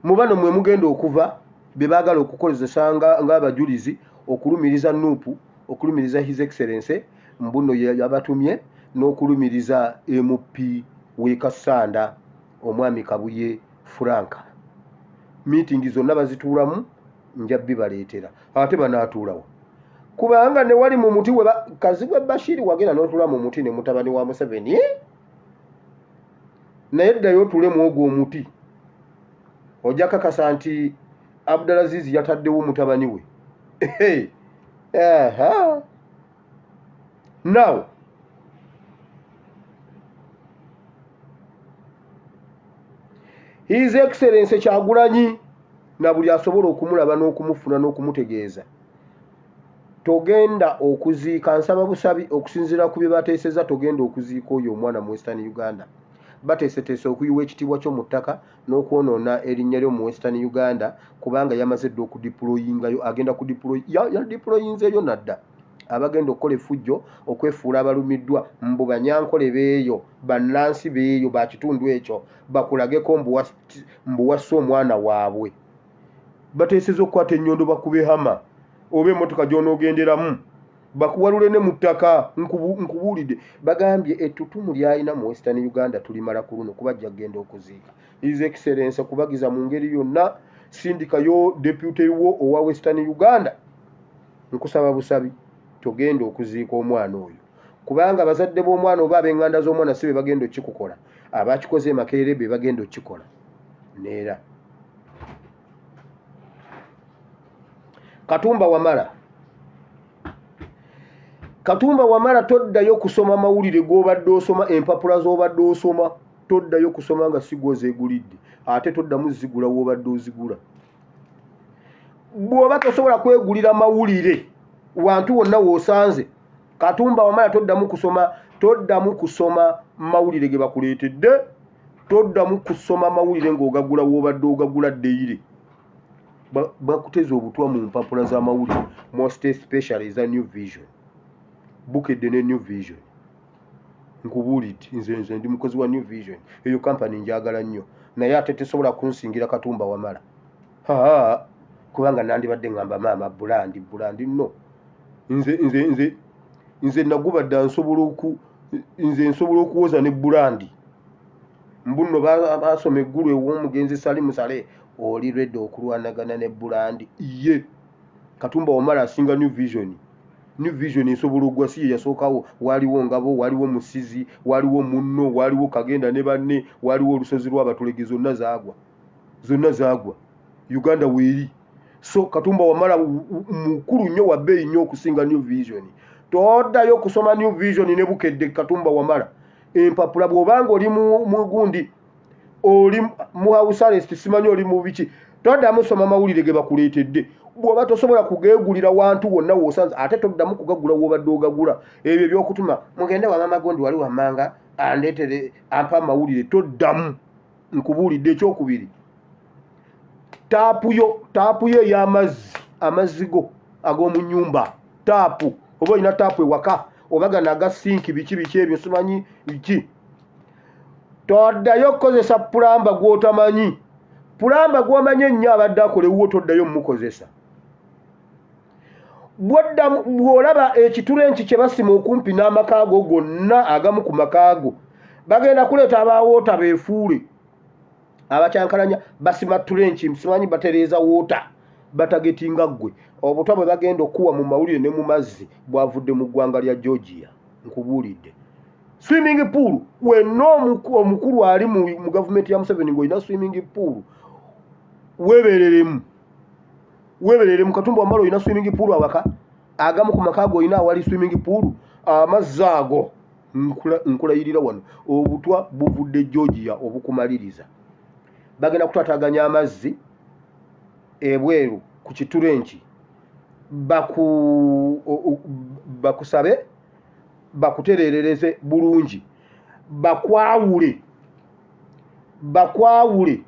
Mu bano mwe mugenda okuva be baagala okukozesa ng'abajulizi okulumiriza Nuupu, okulumiriza His Excellency mbuno yabatumye, n'okulumiriza MP w'e Kassanda omwami Kabuye Frank. Miitingi zonna bazituulamu, nja bibaleetera. Ate banaatuulawo kubanga ne wali mu muti we Kazibwe Bashiri wagenda n'otuula mu muti ne mutabani wa Museveni, naye ddayo otuule mu ogwo omuti, ojja kakasa nti Abdulaziz yataddewo mutabani we. Now His Excellency Kyagulanyi na buli asobola okumulaba n'okumufuna n'okumutegeeza, togenda okuziika, nsaba busabi okusinziira ku bye bateeseza, togenda okuziika oyo omwana mu Western Uganda. Bateeseteese okuyiwa ekitiibwa kyo mu ttaka n'okwonoona erinnya lyo mu Western Uganda, kubanga yamaze dda okudiployingayo, agenda yadiployinzeeyo nadda abagenda okukola effujjo okwefuula abalumiddwa mbu Banyankole beeyo, bannansi beeyo ba kitundu ekyo, bakulageko mbu wasse omwana waabwe. Bateeseza okukwata ennyondo bakube hama oba emmotoka gy'onoogenderamu bakuwalule ne mu ttaka. Nkubuulidde, bagambye ettutumu ly'alina mu Western Uganda tulimala ku luno, kuba ajja kugenda okuziika. His Excellency kubagiza mu ngeri yonna, sindikayo deputy wo owa Western Uganda. Nkusaba busabi, togenda okuziika omwana oyo, kubanga abazadde b'omwana oba ab'enganda z'omwana si be bagenda okukikukola, abakikoze e Makerere be bagenda okukikola. Neera Katumba Wamala, Katumba Wamala, toddayo kusoma mawulire g'obadde osoma, empapula z'obadde osoma toddayo kusoma nga si gw'ozeegulidde, ate toddamu zigula w'obadde ozigula. Bw'oba tosobola kwegulira mawulire wantu wonna w'osanze, Katumba Wamala toddamu kusoma, toddamu kusoma mawulire ge bakuleetedde, toddamu kusoma mawulire ng'ogagula w'obadde ogagula ddeyire. Bakuteze obutwa mu mpapula z'amawulire, most especially eza New Vision, Bukedde ne New Vision. Nkubuulidde, nze ndi mukozi wa New Vision, eyo kampani njagala nnyo, naye ate tesobola kunsingira Katumba Wamala, haa, kubanga nandibadde ngamba maama bulandi bulandi no nze nze nze nze naguba dda, nsobola oku nze nsobola okuwoza ne bulandi mbu nno basoma eggulu ew'omugenzi Salimu Saleh. Oli ready okulwanagana ne bulandi ye Katumba Wamala asinga New Vision. New Vision esobola ogwa, si ye yasookawo. Waaliwo Ngabo, waaliwo Musizi, waaliwo Munno, waaliwo Kagenda ne banne, waaliwo Olusozi lw'Abatulege, zonna zaagwa, zonna zaagwa. Uganda weeri. So Katumba Wamala mukulu nnyo, wa bbeeyi nnyo okusinga New Vision. Toddayo okusoma New Vision ne Bukedde, Katumba Wamala, empapula. Bw'obanga oli mu gundi, oli mu house arrest, simanyi oli mu biki, toddamu soma mawulire ge bakuleetedde. Bw'oba tosobola kugeegulira wantu wonna w'osanze, ate toddamu kugagula w'obadde ogagula. Ebyo ebyokutuma mugende wa mama gondi wali wammanga andeetere ampa amawulire, toddamu, nkubuulidde. Ekyokubiri, taapu yo, taapu yo ey'amazzi, amazzi go ag'omu nnyumba, taapu, oba olina taapu ewaka oba gano aga sinki, biki biki ebyo, simanyi biki, toddayo okukozesa pulamba gw'otamanyi. Pulamba gw'omanyi ennyo abadde akola ewuwo toddayo mumukozesa. Bw'olaba ekitulenki kye basima okumpi n'amaka go gonna, agamu ku maka go bagenda kuleeta abawoota beefuule abakyankalanya basima tulenki, simanyi batereeza woota, batagetinga ggwe. Obutwa bwe bagenda okukuwa mu mawulire ne mu mazzi bwavudde mu ggwanga lya Georgia. Nkubuulidde. Swimming pool wenna omukulu ali mu gavumenti ya Museveni ng'olina swimming pool weebereremu. Weebereremu Katumba Wamala olina swimming pool awaka? Agamu ku maka go olina awali swimming pool? Amazzi ago nkulayirira wano obutwa buvudde Georgia obukumaliriza. Bagenda kutaataaganya amazzi ebweru ku kiturenki bakusabe bakutereerereze bulungi bakwawule bakwawule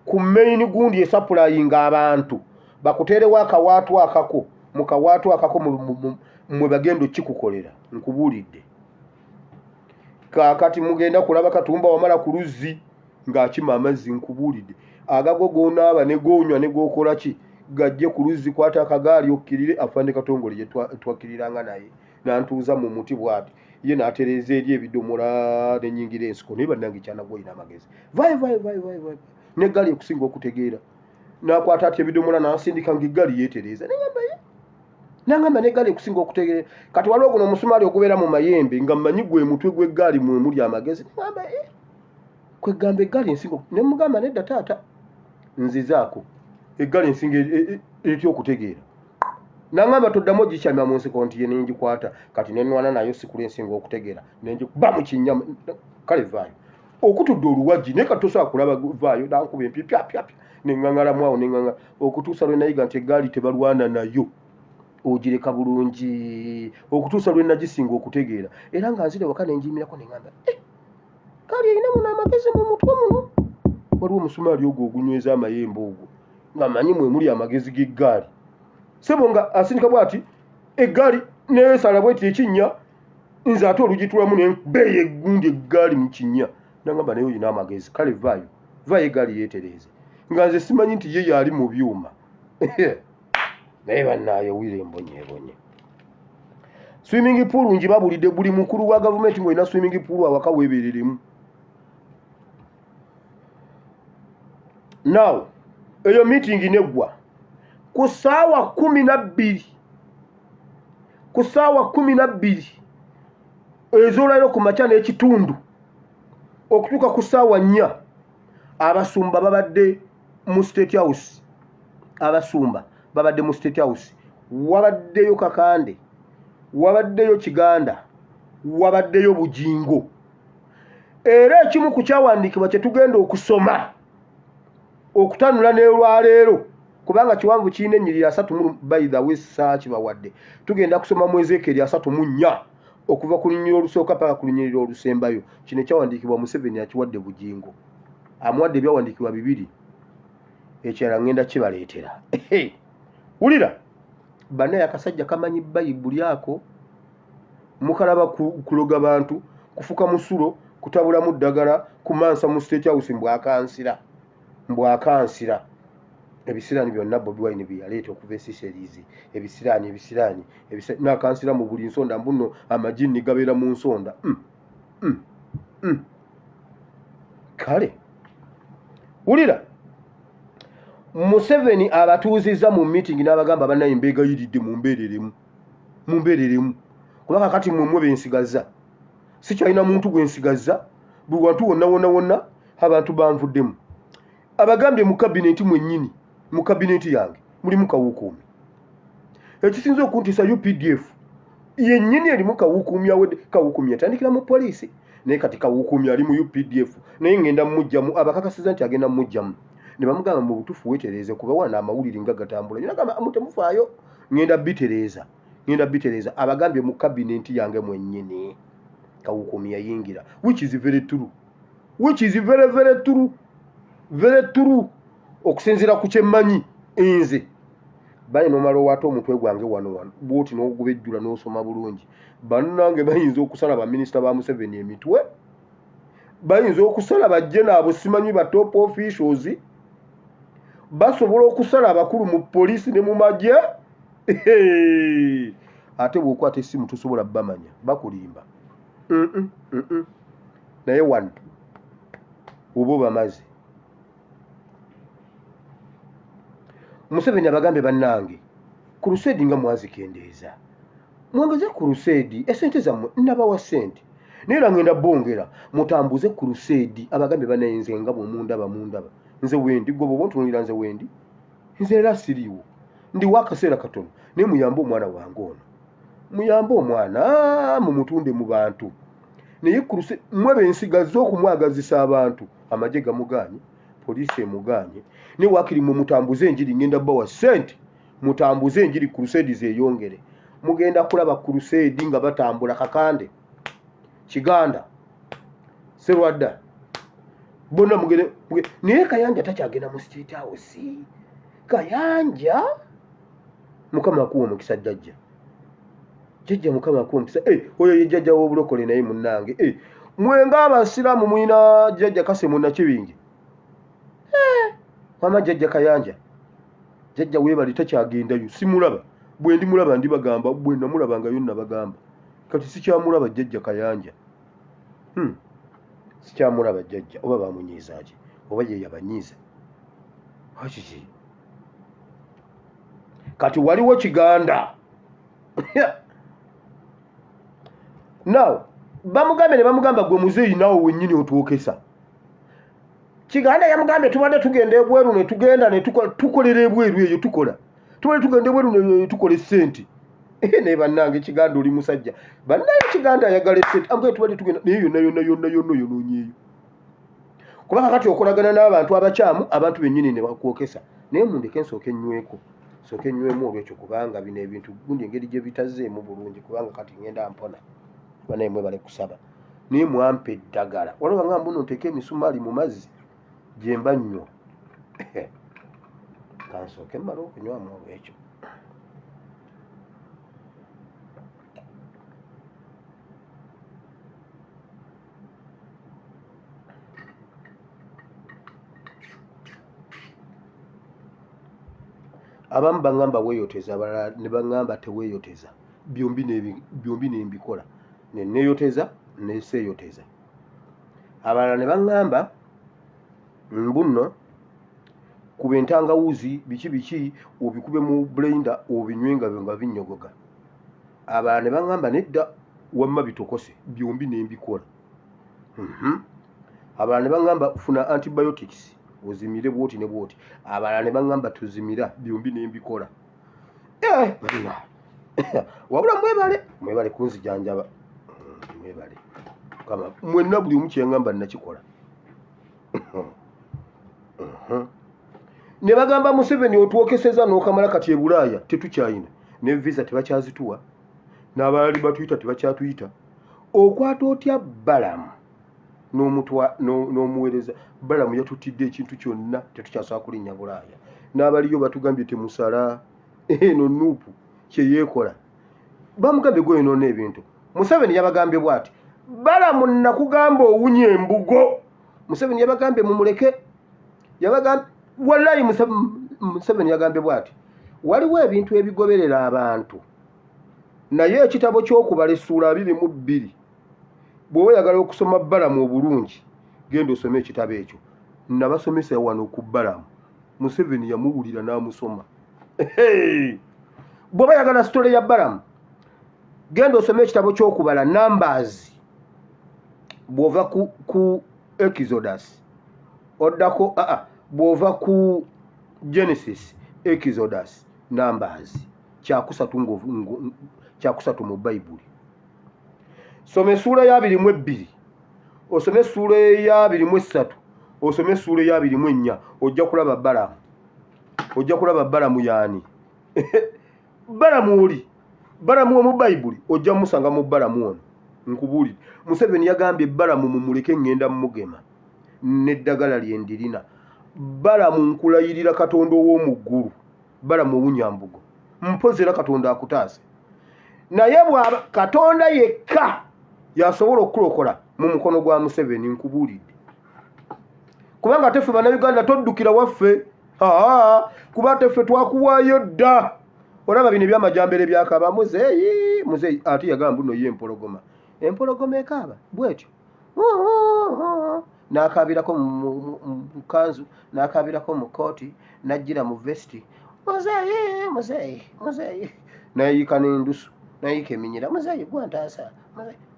ku main gundi esapulayinga abantu bakuteerewo akawaatu akako mu kawaatu akako mwe bagenda okikukolera nkubuulidde kaakati mugenda kulaba Katumba Wamala ku luzzi ng'akima amazzi nkubuulidde agago gonaaba ne goonywa ne gookola ki gajje ku luzzi kwata akagaali okkirire afande Katongole gye twakkiriranga naye nantuuza mu muti bwati ye n'atereeza eri ebidomola ne nyingira ensiko naye bannange kyana gwe olina amagezi vayo vayo vayo vayo vayo n'eggaali ekusinga okutegeera n'akwata ati ebidomola n'ansindika ng'eggaali yeetereeza nengamba ye nangamba n'eggaali ekusinga okutegeera kati waliwo guno omusumaali ogubeera mu mayembe nga mmanyi gwe mutwe gw'eggaali mwe muli amagezi nengamba ye kwegamba eggaali ensinga ne mugamba nedda taata nzizaako eggaali ensinga etya okutegeera nangamba toddamu ogikyamya mu nsiko nti ye nengikwata kati nenwana nayo sikula ensinga okutegeera nengikuba mu kinnya kale vaayo okutudde oluwagi naye kati tosobola kulaba vaayo nankuba empi pyapyapya neŋŋaŋalamu awo neŋŋaŋala okutuusa lwe nayiga nti eggaali tebalwana nayo ogireka bulungi okutuusa lwe nagisinga okutegeera era nga nzira waka nenjimirako neŋŋamba eh, gaali erina muno amagezi mu mutwe muno waliwo omusumaali ogwo ogunyweza amayembe ogwo nga manyi mwe muli amagezi g'eggaali sebo nga asindika bwati eggaali nesala bweti ekinnya nze ate olugitulamu nenbeeyo eggundi eggaali mu kinnya nangamba naye olina amagezi kale vaayo vaayo eggaali yeetereeze nga nze simanyi nti ye yaali mu byuma naye bannaayo wire embonyeebonye swimming pool njibabulidde buli mukulu wa gavumenti ng'olina swimming pool awaka weebereremu now eyo meeting neggwa ku ssaawa 12 ku ssaawa 12 ez'olwaliro ku makya n'ekitundu okutuuka ku ssaawa 4 abasumba babadde mu state house abasumba babadde mu state house wabaddeyo Kakande wabaddeyo Kiganda wabaddeyo Bugingo era ekimu ku kyawandiikibwa kye tugenda okusoma okutanula n'olwaleero kubanga kiwanvu kirina ennyiriri 30 by the way saakibawadde tugenda kusoma mu Ezeekeri 34 okuva ku lunyiriri olusooka paka ku lunyiriri olusembayo kino ekyawandiikibwa Museveni akiwadde Bugingo amuwadde ebyawandiikibwa bibiri ekirala ngenda kibaleetera wulira banaye akasajja kamanyi bayibuli ako mukalaba kuloga bantu kufuka musulo kutabulamu ddagala kumansa mu state house mbwakansira mbwakansira ebisiraani byonna Bobi Wine bye yaleeta okuva e Seychelles ebisiraani ebisiraani nakansira mu buli nsonda mbuno amajinni gabeera mu nsonda Kale wulira Museveni abatuuzizza mu meeting n'abagamba bannaye mbeegayiridde mumbeereremu mumbeereremu kuba kakati mmwe mmwe bensigazza sikyalina muntu gwe nsigazza buli wantu wonna wonna wonna abantu banvuddemu abagambye mu kabineti mwennyini mu kabineti yange mulimu kawukuumi ekisinza okuntiisa UPDF yennyini erimu kawukuumi awedde kawukuumi yatandikira mu poliisi naye kati kawukuumi ali mu UPDF naye ngenda mumugjamu abakakasiza nti agenda mumugjamu ne bamugamba mu butuufu weetereeze kuba wano amawulire nga gatambula yona gamba mutemufaayo ngenda bitereeza ngenda bitereeza abagambye mu kabineti yange mwennyini kawukuumi yayingira which is very true which is very very true very true okusinziira ku kyemmanyi nze bale nomala owaata omutwe gwange wano wano bwoti n'ogubejjula n'osoma bulungi bannange bayinza okusala baminisita ba Museveni emitwe bayinza okusala bajje naabo simanyi ba top officials basobola okusala abakulu mu poliisi ne mu magye ate bw'okwata essimu tosobola bamanya bakulimba naye wano oba obamaze. Museveni abagambe bannange kuruseedi nga mwazikendeeza mwongeze kuruseedi esente zammwe nabawa sente naye era ngenda bongera mutambuze kuruseedi abagambe banaye nze nga bwemundaba mundaba nze wendi gwe bwoba ontunulira nze wendi nze era siriiwo ndiwo akaseera katono naye muyambe omwana wange ono muyambe omwana mumutunde mu bantu naye kuruse mwe bensigazza okumwagazisa abantu amagye gamugaanye poliisi emugaanye naye wakiri mwe mutambuze enjiri ngenda bawa sente mutambuze enjiri kuruseedi zeyongere mugenda kulaba kuruseedi nga batambula kakande kiganda serwadda bonna mugende naye kayanja takyagenda mu state house kayanja mukama akuwa omukisa jjajja jjajja mukama akuwa omukisa eh, oyo ye jjajja w'obulokole naye munnange eh, mwe ng'abasiraamu mulina jjajja kase munnakibingi eh, mama jjajja kayanja jjajja weebale takyagendayo simulaba bwe ndimulaba ndibagamba bwe namulabangayo nabagamba kati sikyamulaba jjajja kayanja hmm. sikyamulaba jjajja oba bamunyiiza ki oba ye yabanyiiza akiki kati waliwo kiganda now bamugambye ne bamugamba gwe muzeeyi naawe wennyini otwokesa kiganda yamugambye tubadde tugenda ebweru ne tugenda ne tukolera ebweru eyo tukola tubadde tugenda ebweru ne tukola esente eh, naye bannange kiganda oli musajja bannange kiganda ayagala esente amugambye tubadde tugenda naye yonna yonna yonna yonna oyonoonyeeyo kuba kakati okolagana n'abantu abakyamu abantu bennyini ne bakwokesa naye mundeke nsooke nnyweko sooke nnywemu olwekyo kubanga bino ebintu gundi engeri gye bitazeemu bulungi kubanga kati ngenda mpona banaye mwebale kusaba naye mwampa eddagala waliwo nga mbuno nteeka emisumaali mu mazzi gye mba nnywa kansooke mmale okunywamu olwekyo abamu baŋŋamba weeyoteza abalala ne baŋŋamba teweeyoteza byombi nembikola ne neeyoteza ne seeyoteza abalala ne baŋŋamba mbunno kuba entangawuzi biki biki obikube mu blender obinywe nga nga binnyogoga abalala ne baŋŋamba nedda wamma bitokose byombi ne mbikola mhm. abalala ne baŋŋamba funa antibiotics ozimire bwoti ne bwoti abalala ne baŋŋamba tuzimira byombi ne mbikola eh, wabula mwebale mwebale kunzijanjaba mwebale mukama mwenna buli omu kyeyaŋŋamba nakikola mhm. ne bagamba museveni otwokeseza n'okamala kati e bulaaya tetukyayina ne visa tebakyazituwa n'abalali batuyita tebakyatuyita okwata otya balamu n'omuweereza balamu yatutidde ekintu kyonna tetukyasobola kulinnya bulaaya n'abaliyo batugambye temusala eno nuupu kyeyeekola bamugambye gweyonoona ebintu museveni yabagambye bwati balamu nakugamba owunya embugo museveni yabagambye mumuleke yabagambye wallayi museveni yagambye bwati waliwo ebintu ebigoberera abantu naye ekitabo ky'okubala essuula 22 bw'oba oyagala okusoma balamu obulungi genda osome ekitabo ekyo nabasomesa wano ku balamu museveni yamuwulira n'amusoma bw'oba oyagala sitole ya balamu genda osome ekitabo ky'okubala numbers bw'ova ku, ku exodus oddako aa bw'ova ku genesis exodus numbers kyakusatu kyakusatu mu bayibuli soma essuula eyabiri mu ebbiri osome essuula eyabiri mu essatu osome essuula eyabiri mu ennya ojja kulaba balamu ojja kulaba balamu yaani balamu oli balamu omu bayibuli ojja musanga mu balamu ono nkubuulire museveni yagambye balamu mumuleke ŋŋenda mugema n'eddagala lye ndirina balamu nkulayirira katonda ow'omu ggulu balamu owunyambugo mpozi era katonda akutaase naye bwaba katonda yekka yasobola okukulokola mu mukono gwa museveni nkubuulidde kubanga ate ffe bannayuganda toddukira waffe aa kuba ate ffe twakuwaayo dda olaba bino ebyamajambere byakaba muzeeyi muzeeyi ate yagamba mbuno ye empologoma empologoma ekaaba bwetyo n'akaabirako mu kanzu n'akaabirako mu kooti n'ajjira mu vesiti Muzeeyi, muzeeyi, muzeeyi, nayiika n'endusu, nayiika eminyira, muzeeyi gwantaasa,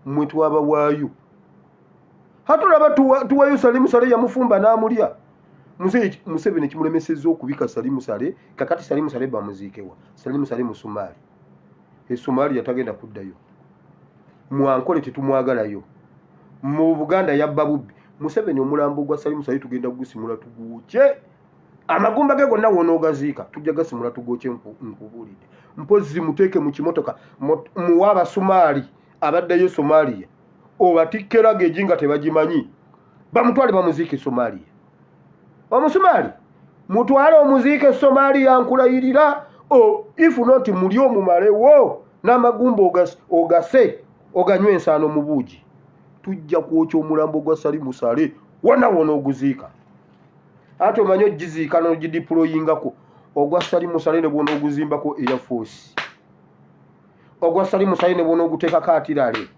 mwe twabawaayo. Hatulaba tuwayo Salimu Sale, yamufumba n'amulya. Muzeeyi Museveni kimulemesezza okubika Salimu Sale. Kakati Salimu Sale bamuziikewa? Salimu Sale mu Somalia, e Somalia tagenda kuddayo. Mwankole tetumwagalayo mu Buganda, yabba bubbi. Museveni omulambo gwa Salimu Sale tugenda kugusimula tugwokye, amagumba ge gonna wonoogaziika tujja gasimula tugwokye. Nkubuulidde, mpozzi muteeke mu kimotoka, muwe Abasumaali abaddayo Somalia, obatikke luggage nga tebagimanyi, bamutwale bamuziike Somalia. Omusumaali mutwale omuziike Somalia, nkulayirira. If not, muli omumalewo n'amagumba ogase oganywa ensaano mu buugi. Tujja kwokya omulambo gwa Salimu Sale wona wona oguziika. Ate omanyi ogiziika n'ogideployingako ogwa Salimu Sale ne bwona oguzimbako Air Force, ogwa Salimu Sale ne bwona oguteekako artillery,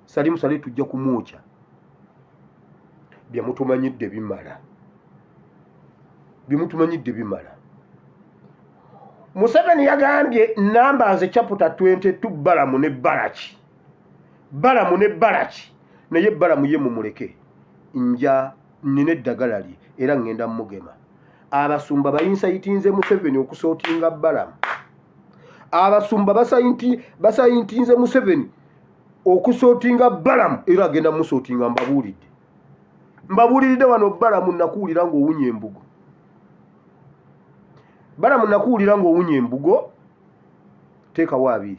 Salimu Sale tujja kumwokya. Byemutumanyidde bimala, byemutumanyidde bimala. Museveni yagambye Numbers chapter 22, Balamu ne Balaki, Balamu ne Balaki. Naye Balamu ye mumuleke, nja nina eddagala lye era ŋŋenda mugema. Abasumba bayincitinze Museveni okusortinga Balamu. Abasumba bayincitinze Museveni okusortinga Balamu era agenda musortinga. Mbabuulidde, mbabuuliridde wano. Balamu, nakuwulira ng'owunya embugo. Balamu, nakuwulira ng'owunya embugo. Teekawo abiri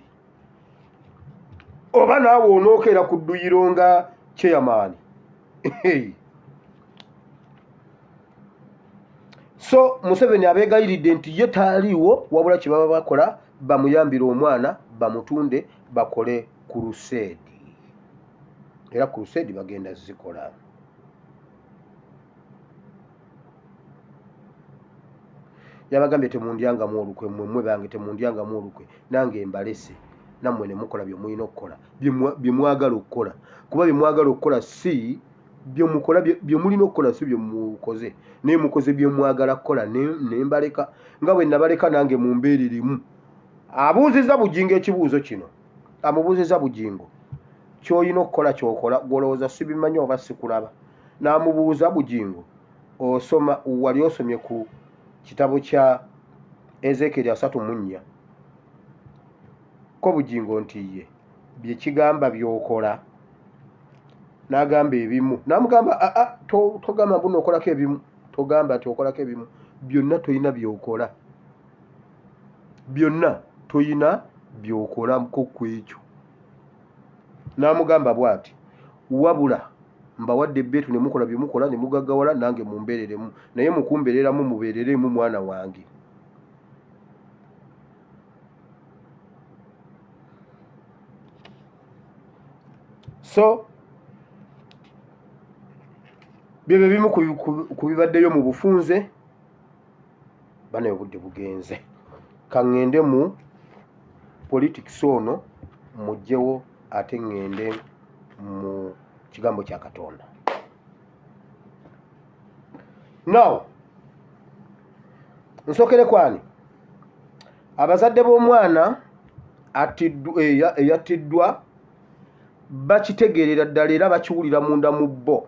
oba naawe onookeera ku dduyiro nga chairman. So Museveni abeegayiridde nti ye taaliiwo, wabula kye baba bakola bamuyambire omwana bamutunde bakole crusade, era crusade bagenda zikola. Yabagambye, "Temundyangamu olukwe mmwe, mmwe bange, temundyangamu olukwe, nange mbalese nammwe ne mukola bye mulina okukola, bye mwagala okukola, kuba bye mwagala okukola si byemukola, bye mulina okukola si bye mukoze, naye mukoze bye mwagala kukola. Ne mbaleka nga bwe nabaleka, nange mumbeereremu." Abuuzizza Bugingo ekibuuzo kino, amubuuzizza, "Bugingo, ky'olina okukola ky'okola, gw'olowooza sibimanyi oba sikulaba?" N'amubuuza, "Bugingo, osoma, wali osomye ku kitabo kya Ezekeri 34?" Ko Bugingo nti, "Ye, bye kigamba by'okola?" N'agamba ebimu. N'amugamba, "Aa, togamba mbu nookolako ebimu, togamba nti okolako ebimu, byonna tolina by'okola, byonna toyina by'okolako ku ekyo." N'amugamba bw'ati, "Wabula mbawadde ebbeetu ne mukola bye mukola ne mugaggawala, nange mumbeereremu, naye mukumbeereramu mubeereremu mwana wange." So byebyo bimu ku bibaddeyo mu bufunze. Banaye, obudde bugenze, kaŋŋende mu politics ono mugjewo, ate ŋŋende mu kigambo kya Katonda. Now nsokere kwani abazadde b'omwana eyattiddwa bakitegeerera ddala era bakiwulira munda mu bo.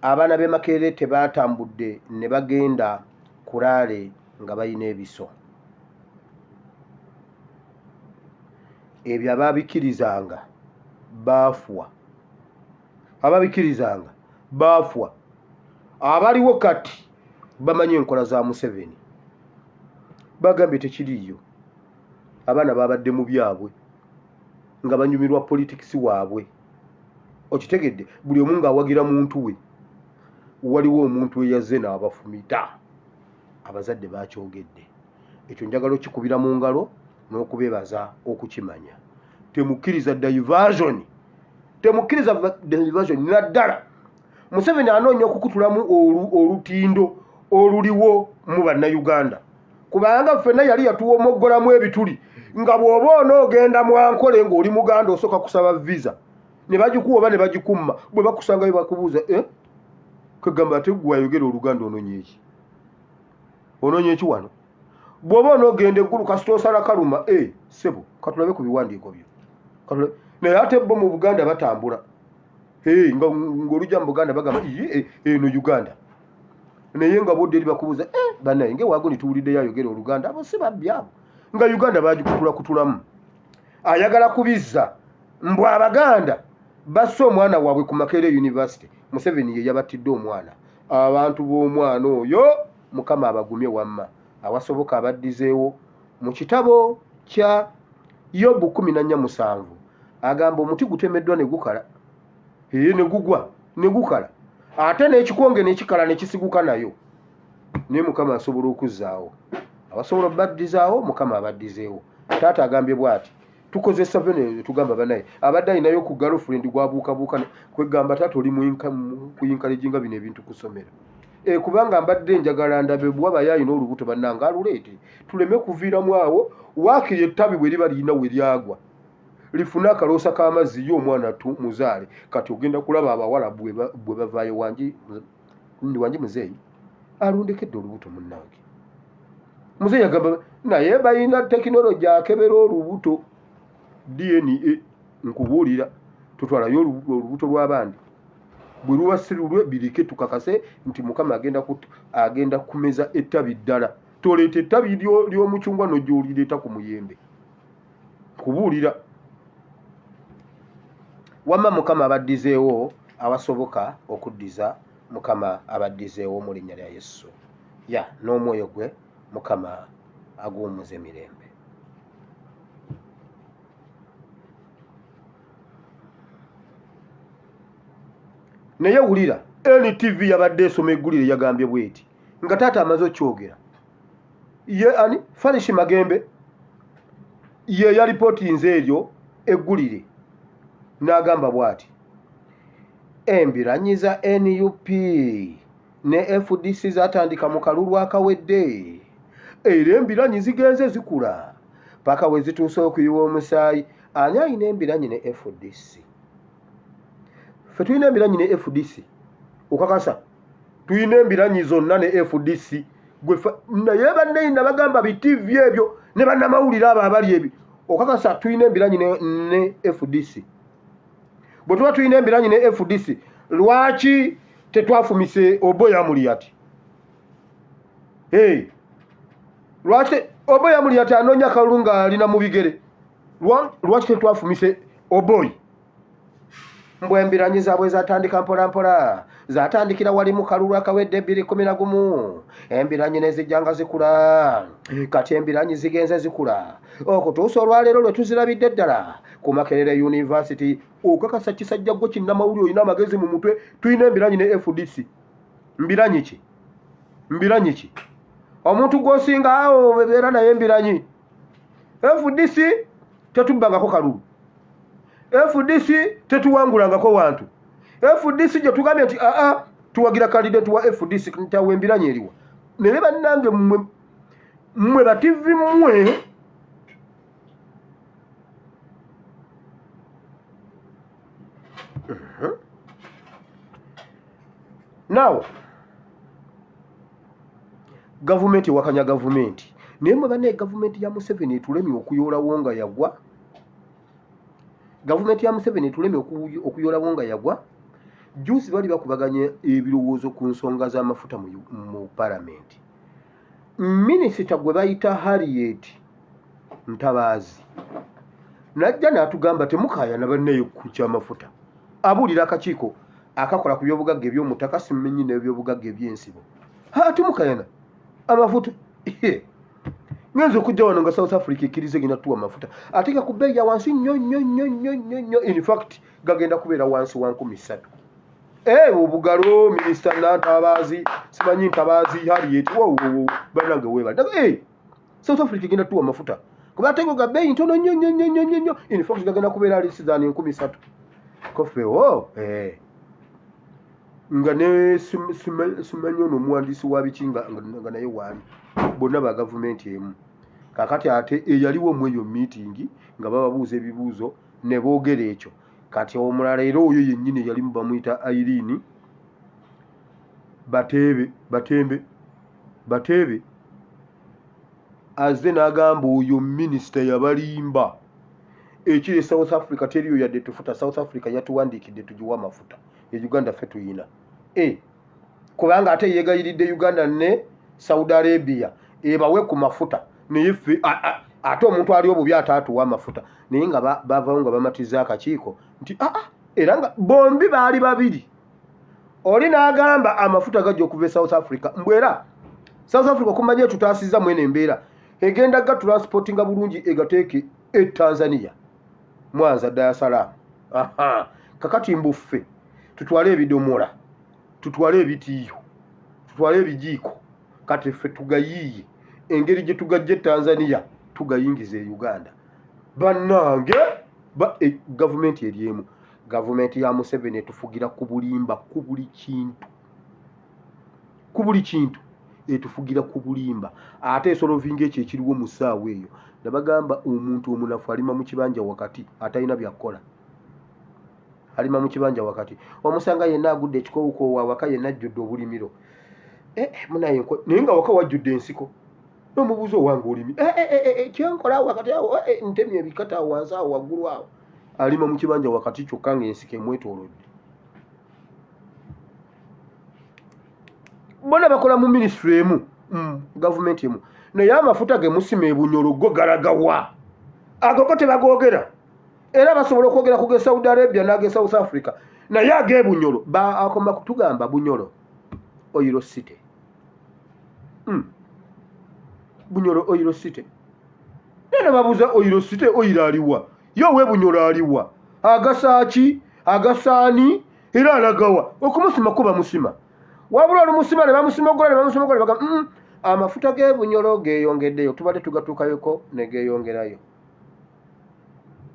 Abaana b'e Makerere tebaatambudde ne bagenda ku rally nga balina ebiso. Ebyo abaabikirizanga baafwa, ababikirizanga baafwa. Abaliwo kati bamanyi enkola za Museveni. Bagambye tekiriiyo, abaana babadde mu byabwe nga banyumirwa politics waabwe. Okitegedde? Buli omu ng'awagira muntu we. Waliwo omuntu eyazze n'abafumita. Abazadde bakyogedde ekyo, njagala okikubira mu ngalo n'okubeebaza okukimanya. Temukkiriza diversion, temukkiriza diversion. Naddala Museveni anoonya okukutulamu olutindo oluliwo mu Bannayuganda, kubanga ffenna yali yatuwomoggolamu ebituli nga bw'oba onoogenda mwankole ng'oli Muganda osooka kusaba visa ne bagikuwa oba ne bagikumma. Bwe bakusangayo bakubuuza, "Eh, kagamba ate gwe ayogera Oluganda onoonya eki? Onoonya eki wano?" Bw'oba onoogenda eggulu kasita osala kaluma e eh, ssebo katulabe ku biwandiiko byo. Naye ate bo mu Buganda batambula eh, nga ng'olujja mu Buganda bagamba iye eh, eno Uganda, naye nga bodde eri bakubuuza banaye ngaewaago nituwuliddeyo ayogera Oluganda, abo si babbi abo, nga Uganda bagikutulakutulamu. Ayagala kubizza mbu Abaganda basse omwana waabwe ku Makerere University. Museveni ye yabattidde omwana. Abantu b'omwana oyo Mukama abagumye, wamma awasoboka abaddizeewo. Mu kitabo kya Yobu 14:7 agamba omuti gutemeddwa ne gukala, ee ne gugwa ne gukala, ate n'ekikonge ne kikala ne kisiguka nayo, naye Mukama asobola okuzzaawo. Abasobola obaddizaawo Mukama abaddizeewo. Taata agambye bw'ati, tukozesa vene tugamba banaye abadde alinayo ku girlfriend gwabuukabuuka kwegamba taata oli kuyinkaleginga bino ebintu ku ssomero e, kubanga mbadde njagala ndabe bwabayo alina olubuto bannange aluleete tuleme kuviiramu awo, waakiri ettabi bwe liba lirina we lyagwa lifune akaloosa k'amazzi ye omwana tu muzaale. Kati ogenda kulaba abawala bwe bavaayo wangi wangi muzeeyi alundekedde olubuto munnange. Muzeeyi agamba naye balina tekinologi akebera olubuto DNA, nkubuulira tutwalayo olubuto lw'abandi bwe luba si lulwe birike tukakase nti Mukama agenda agenda kumeza ettabi ddala. Toleeta ettabi ly'omucungwa n'ojja olireeta ku muyembe, nkubuulira. Wamma Mukama abaddizeewo awasoboka okuddiza, Mukama abaddizeewo mu linnya lya Yesu ya n'omwoyo gwe Mukama aguwummuze mirembe. Naye wulira, NTV yabadde esoma eggulire yagambye bweti nga taata amaze okyogera ye ani Farish Magembe ye yalipootinze eryo eggulire n'agamba bw'ati embiranyi za NUP ne FDC zatandika mu kalulu akawedde era embiranyi zigenze zikula paka we zituuse okuyiwa omusaayi. Ani alina embiranyi ne FDC? Ffe tulina embiranyi ne FDC, okakasa tulina embiranyi zonna ne FDC gwe naye banne nabagamba bi TV ebyo ne bannamawulire abo abali ebyo, okakasa tulina embiranyi ne FDC? Bwe tuba tulina embiranyi ne FDC lwaki tetwafumise Obo Yamuliyati? Hey, lwaki Obo Yamuliyati anoonya kalulu nga alina mu bigere? Lwaki tetwafumise Oboyi? Mbu embiranyi zaabwe zatandika mpolampola, zatandikira wali mu kalulu akawedde 2011, embiranyi ne zijja nga zikula. Kati embiranyi zigenze zikula okutuusa olwaleero lwe tuzirabidde ddala ku Makerere University. Okakasa kisajja gwe kinnamawulire olina amagezi mu mutwe, tulina embiranyi ne FDC? Mbiranyi ki? Mbiranyi ki? Omuntu gw'osinga awo beera naye embiranyi. FDC tetubbangako kalulu, FDC tetuwangulangako wantu, FDC gye tugambye nti aa tuwagira kandidate wa FDC ntawe embiranyi eriwa? Naye bannange mmwe mmwe bativi mmwe. Now gavumenti ewakanya gavumenti, naye mwe banaye gavumenti ya Museveni etulemye okuyoolawo nga yagwa. Gavumenti ya Museveni etulemye okuyoolawo nga yagwa. Juusi bali bakubaganya ebirowoozo ku nsonga z'amafuta mu palamenti. Minisita gwe bayita Harriet Ntabaazi najja n'atugamba temukaayana bannaye ku kyamafuta. Abuulira akakiiko akakola ku byobugagga eby'omuttaka simenyi n'ebyobugagga eby'ensibo, ha temukayana amafuta. Ngenza okujja wano nga South Africa ekkiriza egenda tuwa amafuta ate nga ku bbeeyi ya wansi nnyo nnyo nnyo nnyo nnyo nnyo. In fact gagenda kubeera wansi wa 3000. Eh, obugalo minisita Nantabaazi, simanyi Ntabaazi Harriet, wowowo bannange weebale. Eh, South Africa egenda tuwa amafuta kuba ate ngo ga bbeeyi ntono nnyo nnyo nnyo nnyo nnyo. In fact gagenda kubeera less than 3000 kofe wo eh. Nga ne simanyi ono omuwandiisi wa biki nga naye waali, bonna ba gavumenti emu. Kakati ate eyaliwo mu eyo meeting nga bababuuza ebibuuzo ne boogera ekyo. Kati omulala era oyo yennyini eyalimu bamuyita Irene Bateebe, Batembe, Bateebe. Azze n'agamba oyo minisita yabalimba. Ekiri e South Africa teriyo yadde tufuta. South Africa yatuwandiikidde tugiwe amafuta. E Uganda ffe tuyina. E, kubanga ate yeegayiridde Uganda ne Saudi Arabia ebawe ku mafuta naye ffe ate omuntu ali obubi ate atuwa amafuta naye nga bavawo nga bamatiza akakiiko nti aa era nga bombi baali babiri oli n'agamba amafuta gajja okuva e South Africa mbu era South Africa okumanya etutaasizza mwene embeera egenda ga transportinga bulungi egateeke e Tanzania Mwanza Dar es Salaam kakati mbu ffe tutwale ebidomola tutwale ebitiiyo tutwale ebijiiko kati ffe tugayiiye engeri gye tugajja e Tanzania tugayingiza e Uganda bannange ba e, gavumenti eri emu gavumenti ya Museveni etufugira ku bulimba ku buli kintu ku buli kintu etufugira ku bulimba ate esolovinga ekyo ekiriwo mu ssaawa eyo nabagamba omuntu omunafu alima mu kibanja wakati atalina byakukola alima mu kibanja wakati omusanga yenna agudde ekikowukoowu awaka yenna ajjudde obulimiro eh, eh, munaye naye nga waka wajjudde ensiko nomubuuza owange olimi eh, kyenkola awo wakati awo ntemye ebikata awo wansi awo waggulu awo alima mu kibanja wakati kyokka nga ensiko emwetoolodde bona bakola mu minisitule emu mm, gavumenti emu naye amafuta gemusima ebunyolo go galagawa ago go tebagogera era basobola okwogera ku ge saudi arabia n'age south africa naye ag'ebunyolo akoma kutugamba bunyolo oiro city mm. bunyolo oiro city naye nebabuuza oiro city oiro aliwa ye owebunyolo aliwa agasaaki agasaani era alagawa okumusima ko bamusima wabula olumusima ne bamusimogola ne bamusimogola baga mm, amafuta g'ebunyolo geeyongeddeyo tubadde tugatuukayoko ne geeyongerayo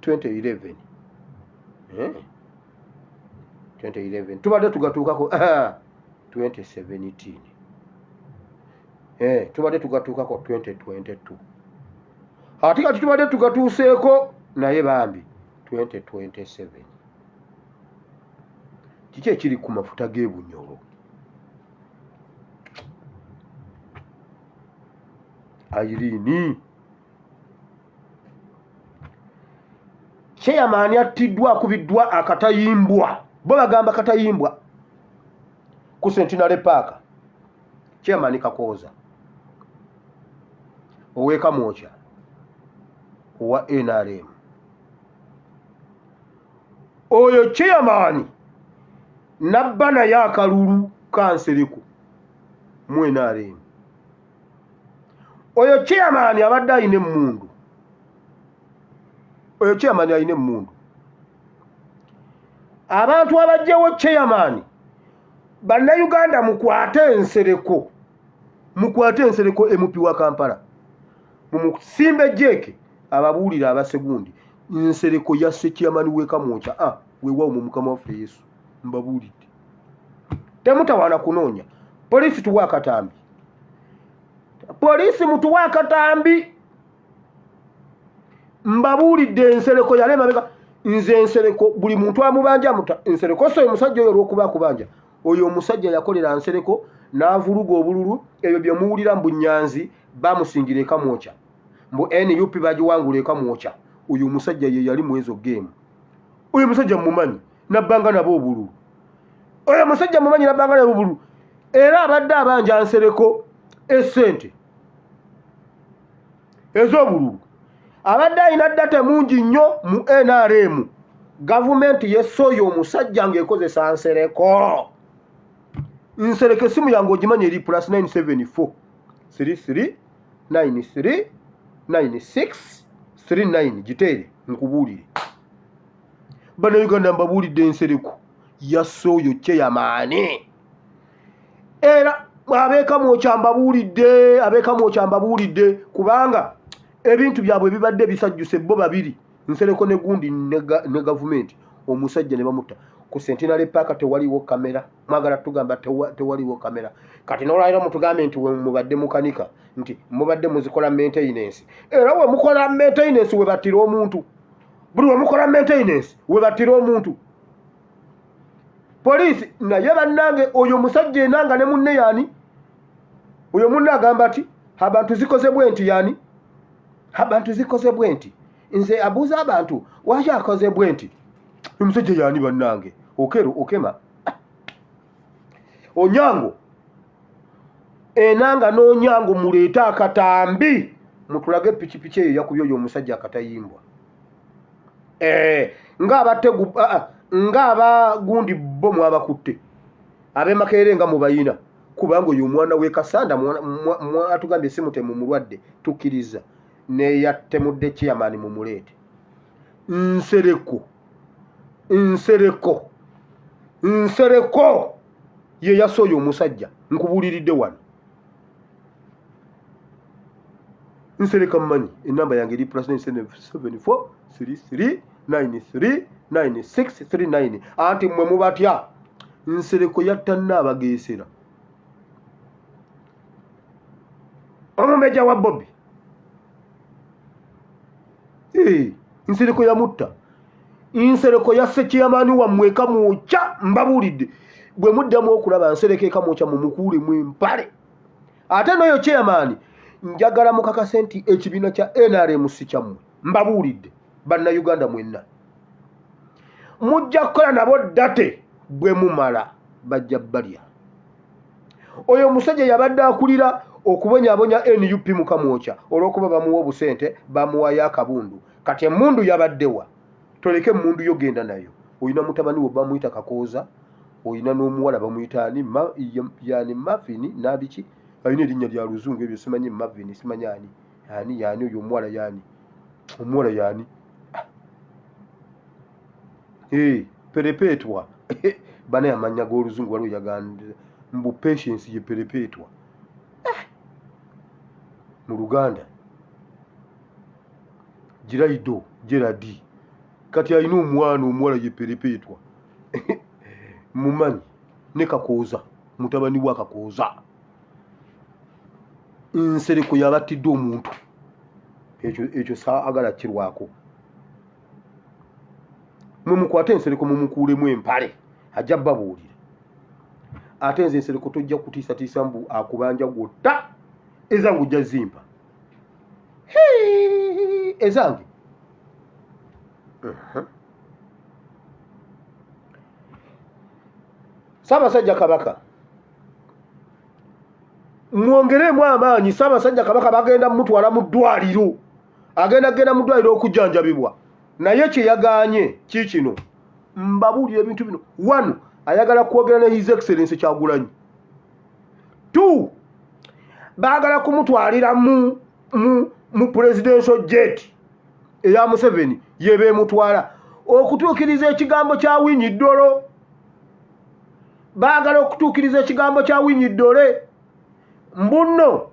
2011 eh? 2011 tubadde tugatuukako 2017 eh, tubadde tugatuukako 2022 ate kati tubadde tugatuuseeko naye bambi 2027 kiki ekiri ku mafuta g'ebunyolo Irene Chairman attiddwa akubiddwa akatayimbwa bo bagamba katayimbwa ku Centenary Park Chairman Kakooza ow'e Kamwokya owa NRM oyo chairman nabba naye akalulu kansereku mu NRM oyo chairman abadde alina emmundu oyo chairman alina emmundu abantu abajjewo chairman bannayuganda mukwate ensereko mukwate ensereko mp wa kampala mumusimbe jeeke ababuulire abasegundi nsereko yasse chairman w'ekamwokya a ah, weewaawo mu mukama waffe yesu mbabuulidde temutawaana kunoonya poliisi tuwe akatambi poliisi mutuwe akatambi mbabuulidde ensereko yali emabega nze ensereko buli muntu amubanja muta ensereko so omusajja oyo olwokuba akubanja oyo omusajja yakolera nsereko n'avuluga obululu ebyo bye muwulira mbu nyanzi bamusingira ekamwokya mbu nup bagiwangula ekamwokya oyo omusajja ye yali mu ezo geemu oyo omusajja mumanyi nabbanga nabo obululu oyo omusajja mumanyi nabbanga nabo obululu era abadde abanja nsereko esente ez'obululu abadde alina data mungi nnyo mu nrm gavumenti yesoyo omusajja ng'ekozesa nsereko nsereko esimu yange ogimanya eri plus 974 33 93 96 39 giteere nkubuulire bannayuganda mbabuulidde ensereko yasse oyo kyeyamaani era abeekamwokya mbabuulidde abeekamwokya mbabuulidde kubanga ebintu byabwe bibadde bisajjuse bo babiri nsereko ne gundi ne gavumenti omusajja ne bamutta ku centenary park tewaliwo kamera mwagala tugamba tewaliwo kamera kati nolwaliro mutugambe nti mubadde mukanika nti mubadde muzikola maintenance era we mukola maintenance we battira omuntu buli we mukola maintenance we battira omuntu poliisi naye bannange oyo omusajja enanga ne munne yaani oyo munne agamba ti abantu zikoze bwe nti yaani Abantu zikoze bwe nti nze abuuza abantu waki akoze bwe nti omusajja yaani bannange Okello Okema Onyango Enanga n'Onyango muleete akatambi mutulage pikipiki eyo yakubye oyo omusajja akatayimbwa eh, ng'abagundi bo mwabakutte ab'e Makerere nga mubayina kubanga oyo omwana w'e Kasanda mwatugambye si mutemu mulwadde tukkiriza neyattemudde chairman mumuleete Nsereko Nsereko Nsereko ye yasse oyo omusajja nkubuuliridde wano Nsereka mmanyi enamba yange eri plus 974 33 93 9639 anti mmwe mubatya Nsereko yatta Nnaabageesera omumbejja wa Bobi. Nsereko yamutta. Nsereko yasse chairman wammwe Kamwokya. Mbabuulidde, bwe muddamu okulaba Nsereko e Kamwokya mumukuulemu empale. Ate n'oyo chairman njagala mukakase nti ekibiina kya NRM si kyammwe. Mbabuulidde Bannayuganda mwenna, mujja kukola nabo ddate, bwe mumala bajja balya. Oyo omusajja yabadde akulira okubonyabonya NUP mu Kamwokya olw'okuba bamuwa obusente, bamuwayo akabundu. Kati emmundu yabaddewa? Toleke emmundu yo, genda nayo. Olina mutabani wo bamuyita Kakooza, olina n'omuwala bamuyita ani, yani Mavini nabiki, alina erinnya lya luzungu ebyo simanyi, Mavini simanyi ani ani yani, oyo omuwala yani, omuwala yani Perepetwa bana amannya g'oluzungu waliwo yagambye mbu Patience ye Perepetwa mu Luganda Giraido Gerard. Kati alina omwana omuwala ye Perepetwa mumanyi, ne Kakooza mutabani wa Kakooza. Nsereko yabattidde omuntu, ekyo saagala kirwako. Mwe mukwate Ensereko mumukuulemu empale, ajja babuulira. Ate nze Ensereko tojja kutiisatiisa mbu akubanja gwotta, ezange ojja zimpa ezange. Ssaabasajja Kabaka mwongeremu amaanyi. Ssaabasajja Kabaka bagenda mumutwala mu ddwaliro, agenda genda mu ddwaliro okujjanjabibwa, naye kye yagaanye kiikino. Mbabuulira ebintu bino: one, ayagala kwogera ne His Excellence Kyagulanyi; two, baagala kumutwalira mu presidential jet eya Museveni yebeemutwala okutuukiriza ekigambo kya Winyi Ddolo. Baagala okutuukiriza ekigambo kya Winyi Ddole mbunno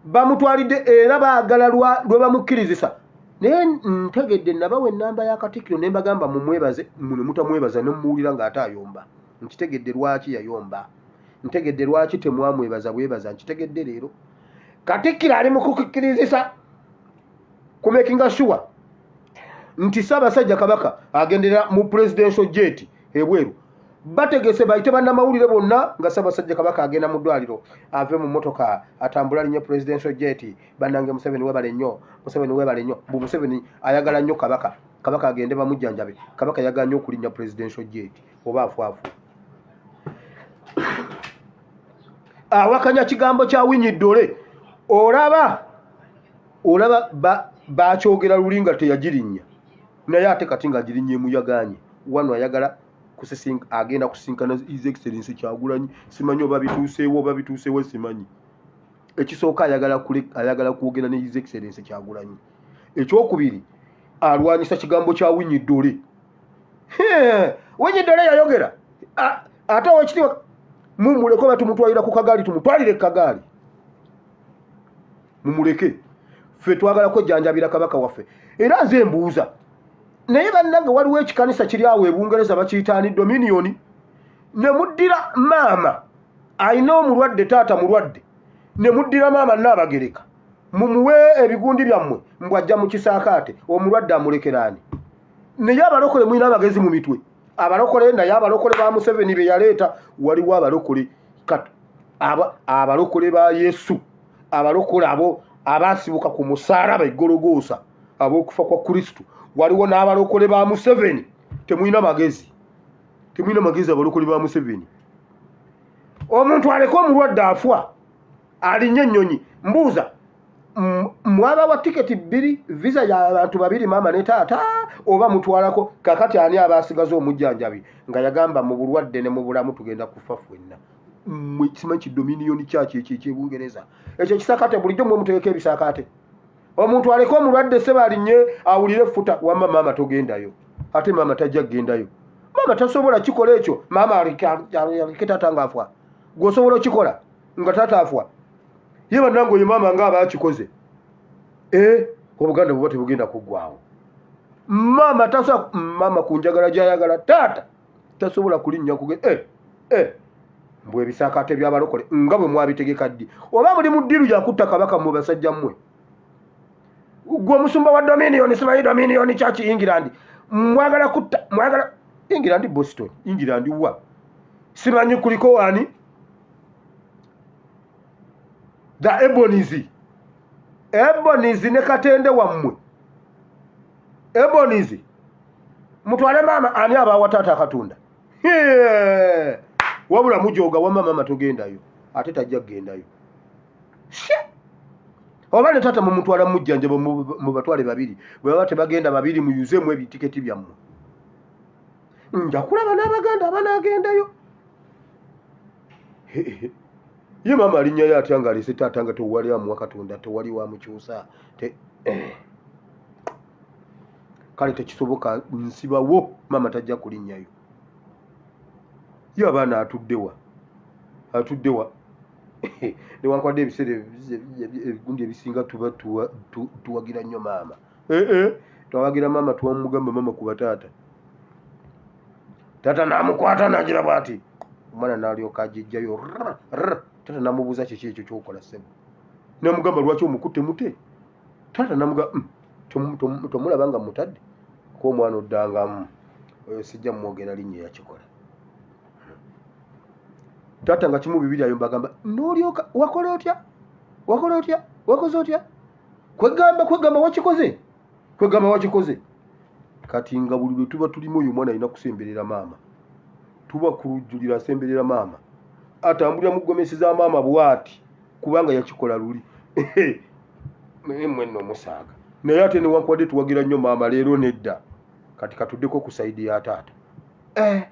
bamutwalidde, era baagala lwe bamukkirizisa. Naye ntegedde nabawa ennamba ya Katikkiro ne mbagamba mumwebaze, muno mutamwebaza ne mumuwulira ng'ate ayomba. Nkitegedde lwaki yayomba, ntegedde lwaki temwamwebaza bwebaza, nkitegedde leero. Katikkiro ali mu kukikkirizisa ku makinga sure nti Ssaabasajja Kabaka agendera mu presidential jet ebweru. Bategese bayite bannamawulire bonna nga Ssaabasajja Kabaka agenda mu ddwaliro, ave mu mmotoka atambula alinye presidential jet. Bannange, Museveni webale nnyo, Museveni webale nnyo. Bu Museveni ayagala nnyo Kabaka, Kabaka agende bamujjanjabe. Kabaka yagala nnyo okulinnya presidential jet oba afwafu awakanya kigambo kya Winyi Ddole. Olaba bakyogera luli nga teyagirinnya, naye ate kati ng'agirinnya emuyaganye. Wano ayagala agenda kusinkana His Excellence Kyagulanyi, simanyi oba bituuseewo, oba bituuseewo simanyi. Ekisooka ayagala kwogera ne His Excellence Kyagulanyi. Ekyokubiri, alwanyisa kigambo kya Winyi Ddole. Winyi Ddole yayogera ate owekitiibwa mumuleke, oba tumutwalira ku kagaali, tumutwalire ku kagaali, mumuleke. Ffe twagala kwejjanjabira Kabaka waffe. Era nze mbuuza, naye bannange, waliwo ekikanisa kiri awo ebungereza bakiyitaani Dominion, ne muddira maama alina omulwadde, taata mulwadde, ne muddira maama Nnaabagereka mumuwe ebigundi byammwe mbw ajja mu kisaakaate, omulwadde amulekeraani? Naye abalokole mulina amagezi mu mitwe, abalokole. Naye abalokole ba Museveni be yaleeta, waliwo abalokole abalokole ba Yesu, abalokole abo. Abaasibuka ku musaalaba e Gologoosa ab'okufa kwa Kristo. Waliwo n'abalokole ba Museveni. Temulina magezi, temulina magezi abalokole ba Museveni. Omuntu aleke omulwadde afwa alinye ennyonyi. Mbuuza, mwabawa tiketi bbiri, visa y'abantu babiri, maama ne taata, oba mutwalako? Kakati ani aba asigaza omujjanjabi nga yagamba mu bulwadde ne mu bulamu tugenda kufa ffenna? Mmwe simanyi ki Dominion Church ekyo eky'Ebungereza ekyo ekisakaate, bulijjo mmwe mutegeka ebisakaate. Omuntu aleke omulwadde ssebo alinnye awulire effuta. Wamma maama togendayo, ate maama tajja kugendayo, maama tasobola kikola ekyo. Maama aleke taata ng'afa, gwe osobola okikola nga taata afwa? Ye bannange oyo maama nga aba akikoze. Eh, Obuganda buba tebugenda kuggwawo. Maama tasobola, maama ku njagala gy'ayagala taata tasobola kulinnya kuge eh, eh. Mbu ebisaakaate by'abalokole nga bwe mwabitegeka ddi? Oba muli mu ddiiru yakutta Kabaka mmwe basajja mmwe? Gwe omusumba wa Dominion, simanyi Dominion Church England, mwagala kutta, mwagala England, Boston, England wa simanyi kuliko wani, the Ebonies, Ebonies ne Katende wammwe Ebonies, mutwale maama. Ani abawa taata akatunda? Wabula mujoga. Wamma maama togendayo, ate tajja kugendayo. Oba ne taata mumutwala mujjanjaba, mubatwale babiri. Bwe baba tebagenda babiri, muyuzeemu ebitiketi byammwe. Nja kulaba n'Abaganda abanaagendayo. Ye maama alinnyayo atya ng'alese taata nga tewali amuwa Katonda, tewali wamukyusa? Eh. Kale tekisoboka, nsibawo maama tajja kulinnyayo. Ye abaana atuddewa? Atuddewa? Newankubadde ebiseera ebigundi ebisinga tuba tuwagira nnyo maama, eh, eh, twawagira maama, twamugamba maama kuba taata, taata namukwata nagira bwati, omwana nalyoka agijjayo. Taata namubuuza, kiki ekyo kyokola ssebo? Namugamba, lwaki omukutte mute? Taata namuga, tomulaba nga mutadde ko omwana oddangamu oyo, sijja mumwogera linnya, yakikola. Taata nga kimu bibiri ayo mbagamba, nolyoka wakola otya, wakola otya, wakoze otya? Kwegamba, kwegamba wakikoze, kwegamba wakikoze. Kati nga buli lwe tuba tulimu oyo omwana alina kusemberera maama, tuba kulujjulira asemberera maama, atambulira mu gomesi za maama bwati, kubanga yakikola luli. Naye mwe nno musaaga. Naye ate newankubadde tuwagira nnyo maama, leero nedda. Kati katuddeko ku sayidi ya taata. Eh.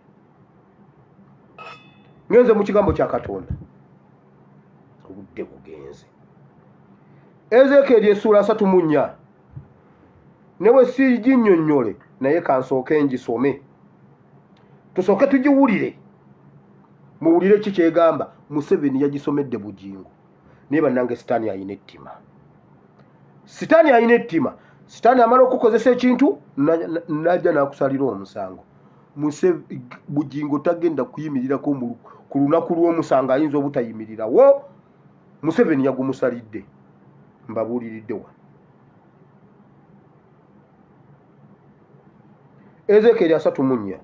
Ngenze mu kigambo kya Katonda, obudde bugenze. Ezeekyeri essuula 34, ne bwe siiginnyonnyole, naye kansooke ngisome, tusooke tugiwulire, muwulire ki kyegamba. Museveni yagisomedde Bugingo. Naye bannange, sitaani alina ettima, sitaani alina ettima. Sitaani amala okukozesa ekintu najja n'akusalira omusango. Bugingo tagenda kuyimirirako ku lunaku lw'omusango, ayinza obutayimirirawo. Museveni yagumusalidde, mbabuuliridde wa Ezekyeri 34.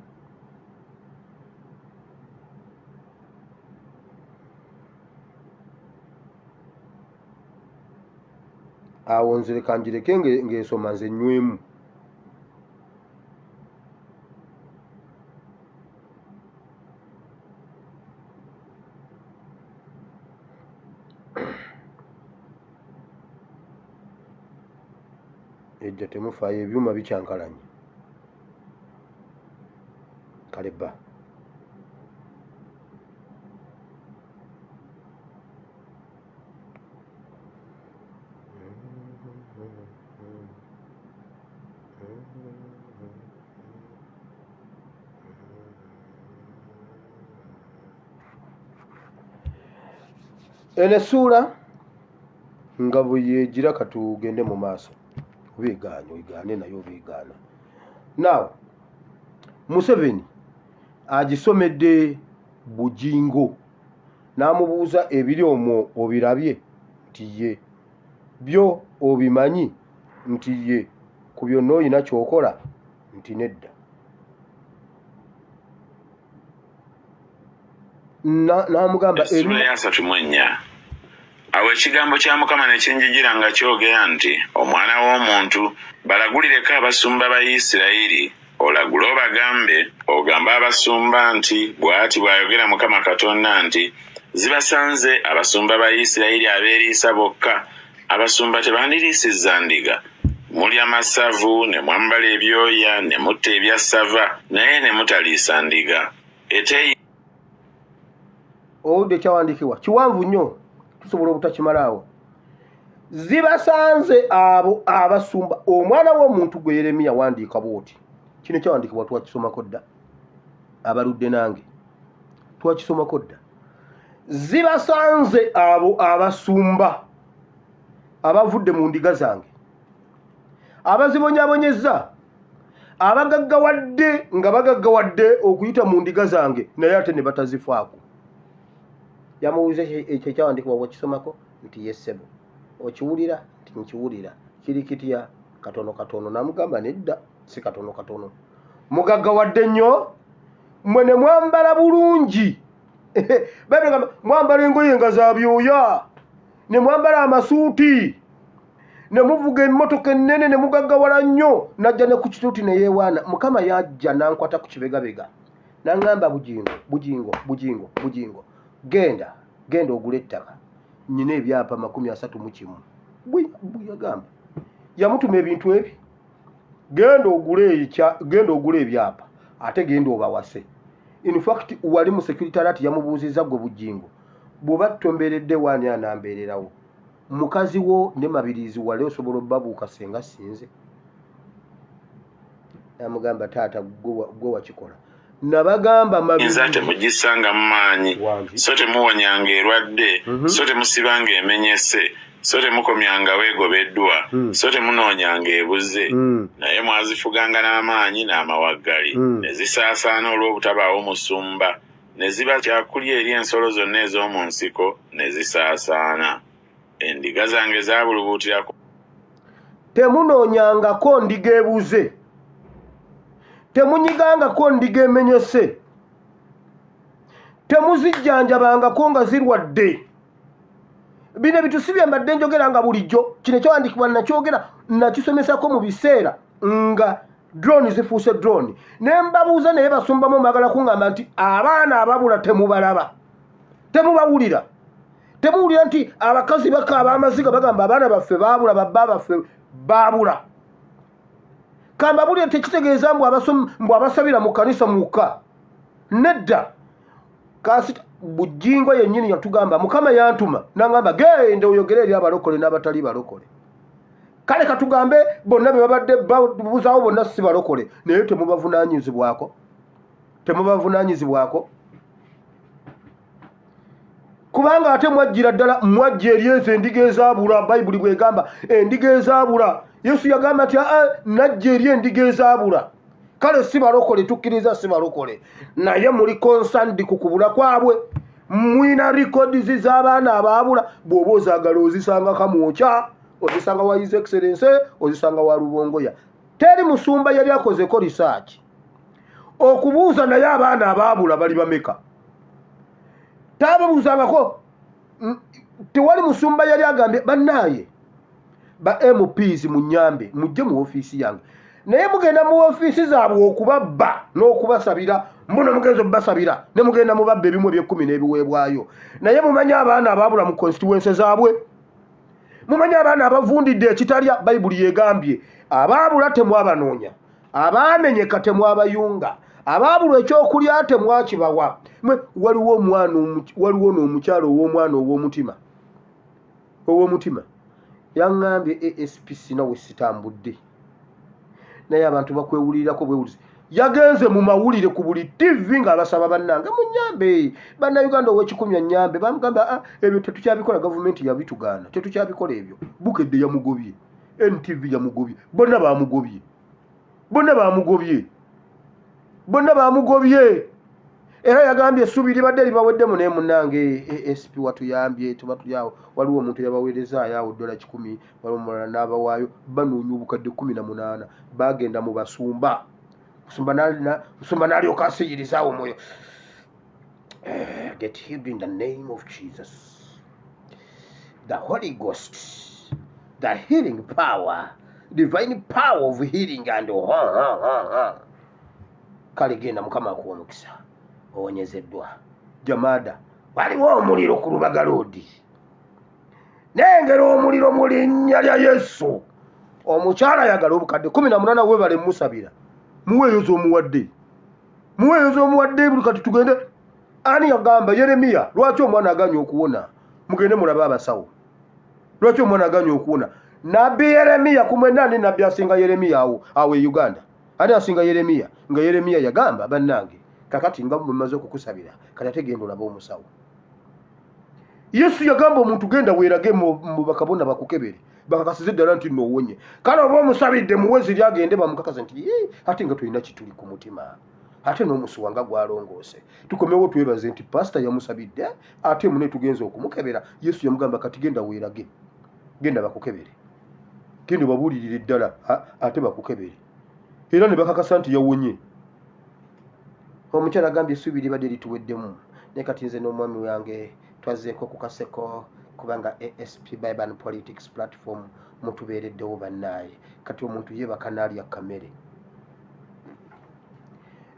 Awo nze leka ngireke ng'esoma, nze nywemu. Ejja temufaayo, ebyuma bikyankalanye. Kale bba eno essuula nga bwe yeegira. Katugende mu maaso, oba egaanye oyigaane naye oba egaana. Now Museveni agisomedde Bugingo n'amubuuza, ebiri omwo obirabye? Nti ye. Byo obimanyi? Nti ye. Ku byonna olina ky'okola? Nti nedda. N'amugamba Essula ya 34. Awo ekigambo kya Mukama ne kinjijira nga kyogera nti, Omwana w'omuntu, balagulireko abasumba ba Isirayiri, olagule obagambe, ogambe abasumba nti, Bw'ati bw'ayogera Mukama Katonda nti, Zibasanze abasumba ba Isirayiri abeeriisa bokka! Abasumba tebandiriisizza ndiga? Mulya masavu, ne mwambala ebyoya, ne mutta ebyassava, naye ne mutaliisa ndiga. Eteeyi. Owulidde ekyawandiikibwa kiwanvu nnyo, tusobola obutakimalaawo. Zibasanze abo abasumba. Omwana w'omuntu gwe Yeremiya, wandiika bw'oti. Kino ekyawandiikibwa twakisomako dda, abaludde nange twakisomako dda. Zibasanze abo abasumba abavudde mu ndiga zange, abazibonyabonyezza, abagaggawadde nga bagaggawadde okuyita mu ndiga zange, naye ate ne batazifaako. Yamubuuza, ekyo ekyawandiikibwa wakisomako? Nti ye ssebo. Okiwulira? Nti nkiwulira. Kiri kitya? Katono katono. Namugamba, nedda, si katono katono, mugaggawadde nnyo mmwe ne mwambala bulungi. Bayibuli mwambala engoye nga za byoya, ne mwambala amasuuti, ne muvuga emmotoka ennene, ne mugaggawala nnyo. Najja ne ku kituuti ne yeewaana. Mukama yajja n'ankwata ku kibegabega n'aŋŋamba, Bugingo, Bugingo, Bugingo, Bugingo, genda, genda ogule ettaka, nnyina ebyapa 31. Bwe yagamba, yamutuma ebintu ebi, genda ogule, genda ogule ebyapa, ate genda obawase. In fact, wali mu secretariat yamubuuzizza, gwe Bugingo, bw'oba tombeeredde, waani anambeererawo? Mukazi wo ne Mabiriizi wali osobola obbabuuka senga sinze? Namugamba, taata, gwe wakikola. Nabagamba nza temugissanga mu maanyi, so temuwonyanga erwadde, so temusibanga emenyese, so temukomyangawo egobeddwa, so temunoonyanga ebuze. Naye mwazifuganga n'amaanyi n'amawaggali, ne zisaasaana olw'obutabaawo musumba, ne ziba kyakulya eri ensolo zonna ez'omu nsiko, ne zisaasaana. Endiga zange zaabulubuutirako. Temunoonyangako ndiga ebuze, temunyigangako ndiga emenyese, temuzijjanjabangako nga zirwadde. Bino ebintu si bye mbadde njogera nga bulijjo. Kino ekyawandiikibwa nakyogera, nakisomesako mu biseera nga drone zifuuse drone, ne mbabuuza, naye basumbamu mwagala kuŋŋamba nti abaana ababula temubalaba, temubawulira, temuwulira nti abakazi bakaaba amaziga, bagamba abaana baffe baabula, babba baffe baabula? Kambabulire, tekitegeeza mbu abasabira mu kanisa mukka, nedda. Kasita Bujingo yennyini yatugamba, Mukama yantuma nangamba, genda oyogere eri abalokole n'abatali balokole. Kale katugambe bonna be babadde babuzaawo bonna si balokole, naye temubavunanyizibwako, temubavunanyizibwako, kubanga ate mwajjira ddala, mwajja eri ezo endiga ezaabula. Bayibuli bwegamba endiga ezaabula, Yesu yagamba nti, aa, najja eri endiga ezaabula. Kale si balokole, tukkiriza si balokole, naye muli concerned ku kubula kwabwe. Mwina records z'abaana abaabula, bw'oba ozaagala ozisanga Kamwokya, ozisanga wa His Excellence, ozisanga wa Lubongoya. Teri musumba yali akozeko research okubuuza naye abaana abaabula bali bameka? Tababuuzangako. Tewali musumba yali agambye, bannaaye ba MPs, munyambe, mujje mu ofiisi yange. Naye mugenda mu ofiisi zaabwe okubabba n'okubasabira, mbuno mugenza obubasabira, ne mugenda mubabba ebimu ebyekumi n'ebiweebwayo. Naye mumanyi abaana abaabula mu constituency zaabwe? Mumanyi abaana abavundidde ekitalya? Bayibuli yegambye, abaabula temwabanoonya, abaamenyeka temwabayunga, abaabulwa ekyokulya temwakibawa. Waliwo omwana, waliwo n'omukyalo ow'omwana ow'omutima, ow'omutima yaŋŋambye, ASP, sina we sitambudde, naye abantu bakwewulirirako bwewulizi. Yagenze mu mawulire ku buli TV ng'abasaba, bannange munyambe, bannayuganda, ow'ekikumi anyambe. Bamugamba, ah, ebyo tetukyabikola, gavumenti yabitugaana, tetukyabikola ebyo. Bukedde yamugobye, NTV yamugobye, bonna bamugobye, bonna bamugobye, bonna bamugobye. Era yagambye essuubi libadde libaweddemu, naye munnange ASP watuyambye, tuba tuli awo, waliwo omuntu yabaweerezaayo awo $100, waliwo omulala n'abawaayo. Banoonya obukadde 18. Bagenda mu basumba, musumba n'alyoka asiyirizaawo omwoyo. Get healed in the name of Jesus. The Holy Ghost, the healing power, divine power of healing and kale genda Mukama akuwa omukisa, owonyezeddwa. Jamada, waliwo omuliro ku Lubaga Road, nengera omuliro mu linnya lya Yesu. Omukyala ayagala obukadde 18, webale musabira, muweeyo z'omuwadde, muweeyo z'omuwadde buli. Kati tugende, ani yagamba Yeremiya lwaki omwana aganye okuwona? Mugende mulabe abasawo, lwaki omwana aganye okuwona? Nabbi Yeremiya kumwena, ani nabbi asinga Yeremiya awo awo e Uganda? Ani asinga Yeremiya? Nga Yeremiya yagamba, bannange, kakati nga mwemaze okukusabira, kati ate genda olabe omusawo. Yesu yagamba omuntu, genda weerage mu bakabona bakukebere, bakakasize ddala nti noowonye. Kale oba omusabidde, muwe ziri agende bamukakase nti ate nga tolina kituli ku mutima, ate n'omusuwa nga gwalongoose. Tukomewo twebaze nti pasita yamusabidde, ate mune tugenza okumukebera. Yesu yamugamba, kati genda weerage, genda bakukebere, genda obabuulirire ddala, ate bakukebere, era ne bakakasa nti yawonye. Omukyala agambye essuubi libadde lituweddemu, naye kati nze n'omwami wange twazzeeko ku kaseko, kubanga ASP Bible and Politics Platform mutubeereddewo. Bannaaye, kati omuntu yeebaka n'alya kamere.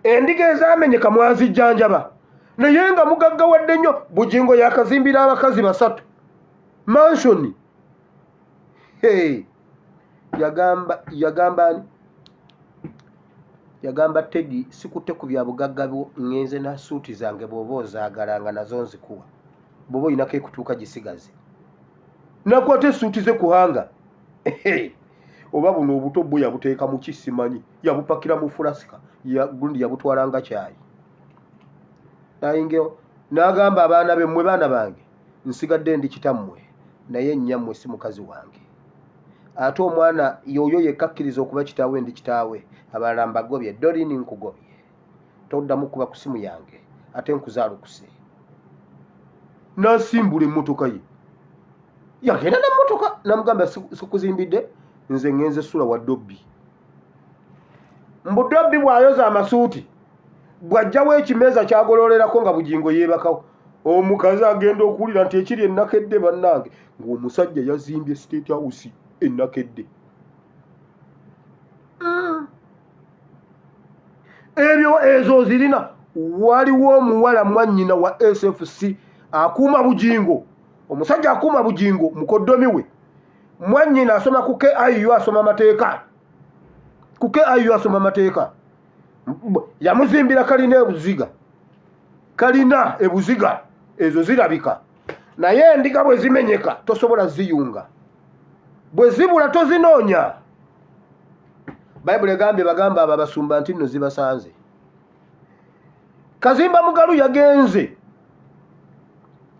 Endiga ezamenyeka mwazijjanjaba, naye nga mugaggawadde nnyo. Bugingo yakazimbira abakazi basatu mansion. Hey. Yagamba ani? Yagamba Teddy, sikutte ku bya bugagga bwo, ŋŋenze na suuti zange, bw'oba ozaagala nga nazo nzikuwa, bw'oba olinako ekutuuka gisigaze. Nakwata essuuti ze kuhanga, oba buno obuto bwe yabuteeka mu ki simanyi, yabupakira mu fulasika gundi, yabutwala nga kyayi. Nayingira n'agamba abaana be, mmwe baana bange, nsigadde ndi kitammwe, naye nnyammwe si mukazi wange. Ate omwana yoyo yekka akkiriza okuba kitaawe, ndi kitaawe, abalala mbagobye. Dorini, nkugobye, toddamu kuba ku simu yange, ate nkuzaalukuse. N'asimbula emmotoka ye, yagenda nemmotoka, namugamba, sikuzimbidde nze, ŋŋenze sula wa dobbi. Mbu dobbi bw'ayoza amasuuti, bw'ajjawo ekimeeza kyagololerako nga Bugingo yeebakawo. Omukazi agenda okuwulira nti ekiri ennakedde, bannange, ng'omusajja yazimbye State House ennakedde. Ebyo ezo zirina. Waliwo omuwala mwannyina wa SFC akuuma Bugingo, omusajja akuuma Bugingo mukoddomi we, mwannyina asoma ku KIU, asoma amateeka ku KIU, asoma amateeka. Yamuzimbira kalina ebuziga, kalina ebuziga, ezo zirabika. Naye endiga bwe zimenyeka tosobola ziyunga, bwe zibula tozinoonya. Bayibuli egambye, bagamba abo abasumba nti nno zibasanze. Kazimba Mugalu yagenze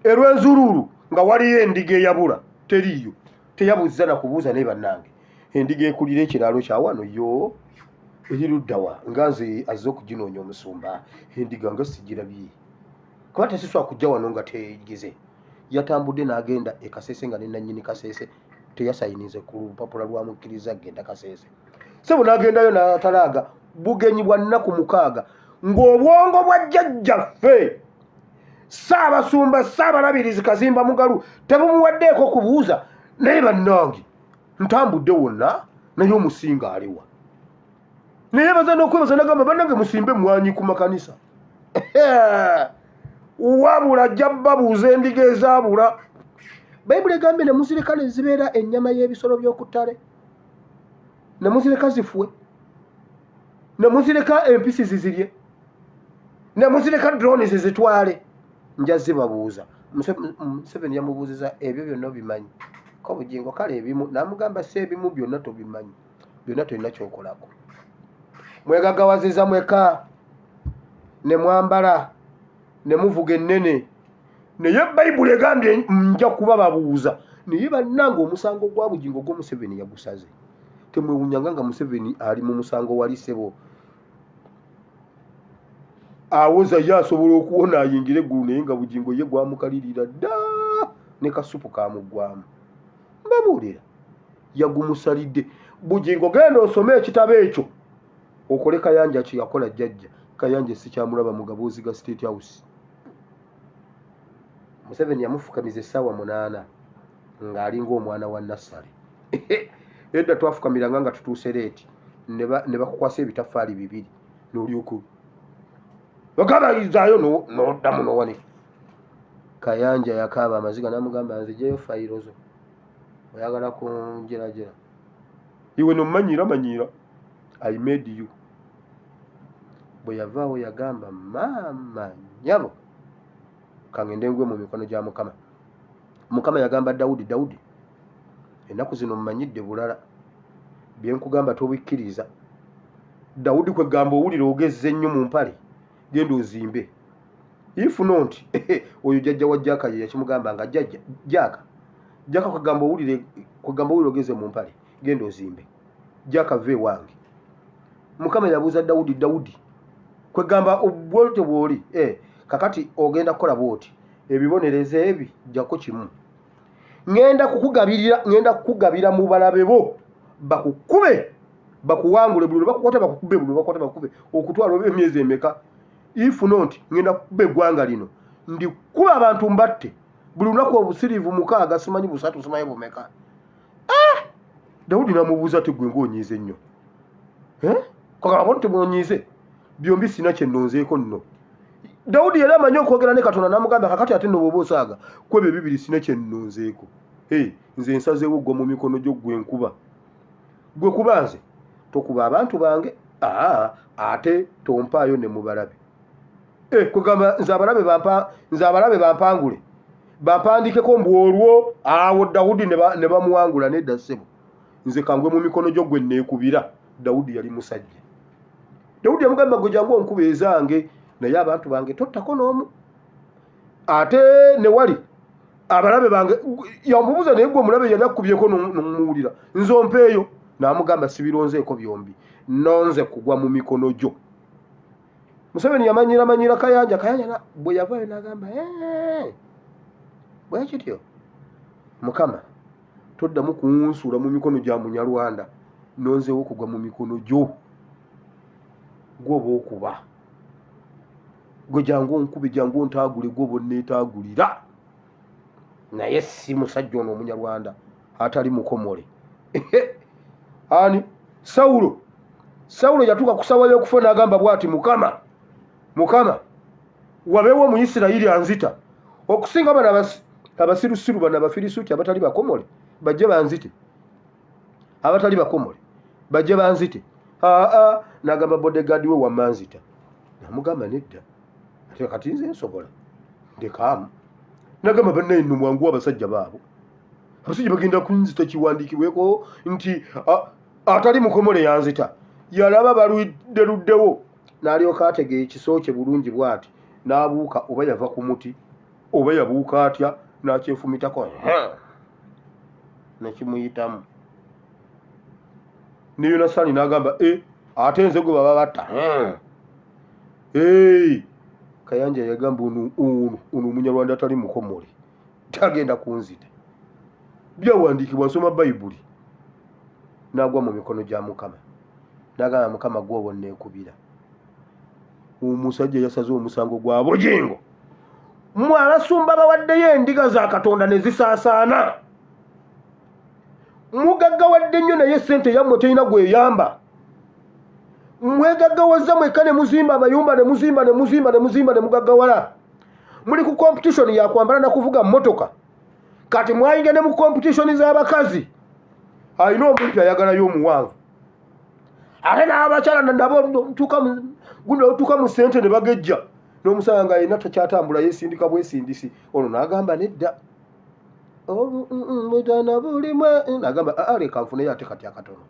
erwenzululu nga waliyo endiga eyabula, teriiyo, teyabuuza na kubuuza. Naye bannange, endiga ekulira ekiraalo kyawano yo eri luddawa? Nga nze azze okuginoonya, omusumba, endiga nga sigirabye, kuba tesiswa kujja wano nga tegize. Yatambudde n'agenda e Kasese, nga ne nannyini Kasese teyasayinize ku lupapula lwamukkiriza genda Kasese. Sebo n'agendayo n'atalaaga bugenyi bwa nnaku 6, ng'obwongo bwa jjajjaffe Ssaabasumba Ssaabalabirizi Kazimba Mugalu tebumuwaddeeko kubuuza. Naye bannange, ntambudde wonna, naye omusinga aliwa? Naye baza n'okwebaza, nagamba, bannange, musimbe mwanyi ku makanisa, wabula ajja babuuza endiga ezaabula. Bayibuli egambye ne muzireka ne zibeera ennyama y'ebisolo by'oku ttale, ne muzireka zifuwe, ne muzireka empisi zizirye, ne muzireka drone zizitwale. Nja zibabuuza. Museveni yamubuuziza, ebyo byonna obimanyi ko Bugingo? Kale ebimu namugamba si ebimu, byonna tobimanyi, byonna tolina kyokolako. Mwegagawaziza mweka, ne mwambala, ne muvuga ennene, naye Bayibuli egambye nja kuba babuuza. Naye bannange, omusango gwa Bugingo gwo Museveni yagusaze. Temwewunyanga nga Museveni ali mu musango wali sebo awoza ye asobola okuwona ayingire eggulu, naye nga Bugingo ye gwamukalirira dda, ne kasupu kamuggwamu. Mbabuulira, yagumusalidde. Bugingo, genda osome ekitabo ekyo okole Kayanja kye yakola jjajja Kayanja. Sikyamulaba mu gaboozi ga State House. Museveni yamufukamiza essaawa 8. Ng'alinga omwana wa nassale. Edda twafukamiranga nga tutuuse leeti ne bakukwasa ebitaffaali bibiri n'olyoka bakabayizaayo n'oddamu n'owanika. Kayanja yakaaba amaziga n'amugamba nzijeyo fayiro zo oyagala kunjerajera iwe nomanyiira manyiira I made you. Bwe yavaawo yagamba maama nyabo kangende ngwe mu mikono gya Mukama. Mukama yagamba Dawudi, Dawudi, ennaku zino mmanyidde bulala, bye nkugamba tobikkiriza. Dawudi kwegamba owulira ogezze nnyo mu mpale, genda ozimbe. If not, oyo jjajja wa Jaaka ye yakimugamba nga jjajja Jaaka, Jaaka kwegamba owulire, kwegamba owulira ogeze mu mpale, genda ozimbe. Jaaka va ewange. Mukama yabuuza Dawudi, Dawudi, kwegamba obwolutyo bw'oli, kakati ogenda kukola bw'oti. Ebibonerezo ebi jjako kimu, ŋŋenda kukugabirira, ŋŋenda kukugabira mu balabe bo, bakukube bakuwangule, buli lwe bakukwata bakukube, buli lwe bakukwata bakukube, okutwala oba emyezi emeka. If not, ŋŋenda kukuba eggwanga lino, ndikuba abantu mbatte buli lunaku obusiriivu 6, simanyi 3, simanyi bumeka. Dawudi n'amubuuza ati ggwe ng'onyiize nnyo, kagamba bona tebwonyiize byombi sina kye nnonzeeko nno. Dawudi yali amanyi okwogera ne Katonda n'amugamba kakati ate nno bw'oba osaaga ku ebyo ebibiri sina kye nnonzeeko. Hey, nze nsazeewo ggwa mu mikono gyo ggwe nkuba. Ggwe kuba nze tokuba abantu bange, ate tompaayo ne mu balabe. Kugamba nze abalabe bampa, nze abalabe bampangule, bampandikeko mbu olwo awo Dawudi ne bamuwangula. Nedda ssebo, nze kangwe mu mikono gyo gwe neekubira. Dawudi yali musajja. Dawudi yamugamba gwe jangu onkuba ezange, naye abantu bange tottako n'omu. Ate ne wali abalabe bange yamubuuza, naye gwe omulabe yali akkubyeko n'omuwulira, nze ompeeyo. N'amugamba sibironzeeko byombi, nonze kugwa mu mikono gyo. Museveni yamanyira manyira Kayanja, Kayanja bwe yavaayo n'agamba bwe kityo Mukama toddamu kunsuula mu mikono gya Munyarwanda, nonzeewo kugwa mu mikono gyo gwoba okuba gwe, jangu onkube, jangu ontaagule, gwoba onneetaagulira, naye si musajja ono Omunyarwanda atali mukomole. Ani Sawulo? Sawulo yatuuka ku ssaawa y'okufa n'agamba bw'ati, Mukama, Mukama, wabeewo Omuyisirayiri anzita okusinga bano abasirusiru bano Abafirisuuti abatali bakomole, bajje banzite, abatali bakomole bajje banzite. Aa, n'agamba bodyguard we, wamma nzita. Namugamba nedda, ate kati nze nsobola ndekaamu. Nagamba bannaye nno mwangu abasajja baabo, abasajja bagenda kunzita, kiwandiikibweko nti atali mukomole yanzita. Yalaba baludde luddewo n'alyoka atega ekiso kye bulungi bw'ati n'abuuka, oba yava ku muti oba yabuuka atya, n'akyefumitako nekimuyitamu. Ne Yonasaani n'agamba ate nze gwe baba batta. Kayanja yagamba ono ono ono Omunyarwanda atali mukomole tagenda kunzita, byawandiikibwa, nsoma Bayibuli. N'agwa mu mikono gya Mukama n'agamba Mukama gwoba onneekubira. Omusajja yasaze omusango gwa Bugingo. Mmwe abasumba bawaddeyo endiga za Katonda ne zisaasaana, mugaggawadde nnyo naye ssente yammwe terina gweyamba. Mwegaggawaza mwekka ne muzimba amayumba ne muzimba ne muzimba ne muzimba ne mugaggawala. Muli ku competition ya kwambala na kuvuga mmotoka, kati mwayinga ne mu competition z'abakazi. Alina omuntu ayagalayo omuwanvu, ate n'abakyala nabo gundi otuuka mu ssente ne bagejja n'omusanga nga yenna takyatambula, yeesindika bwesindisi. Ono n'agamba nedda, mutana bulimwe, n'agamba aa leka nfuneyo ate kati akatono.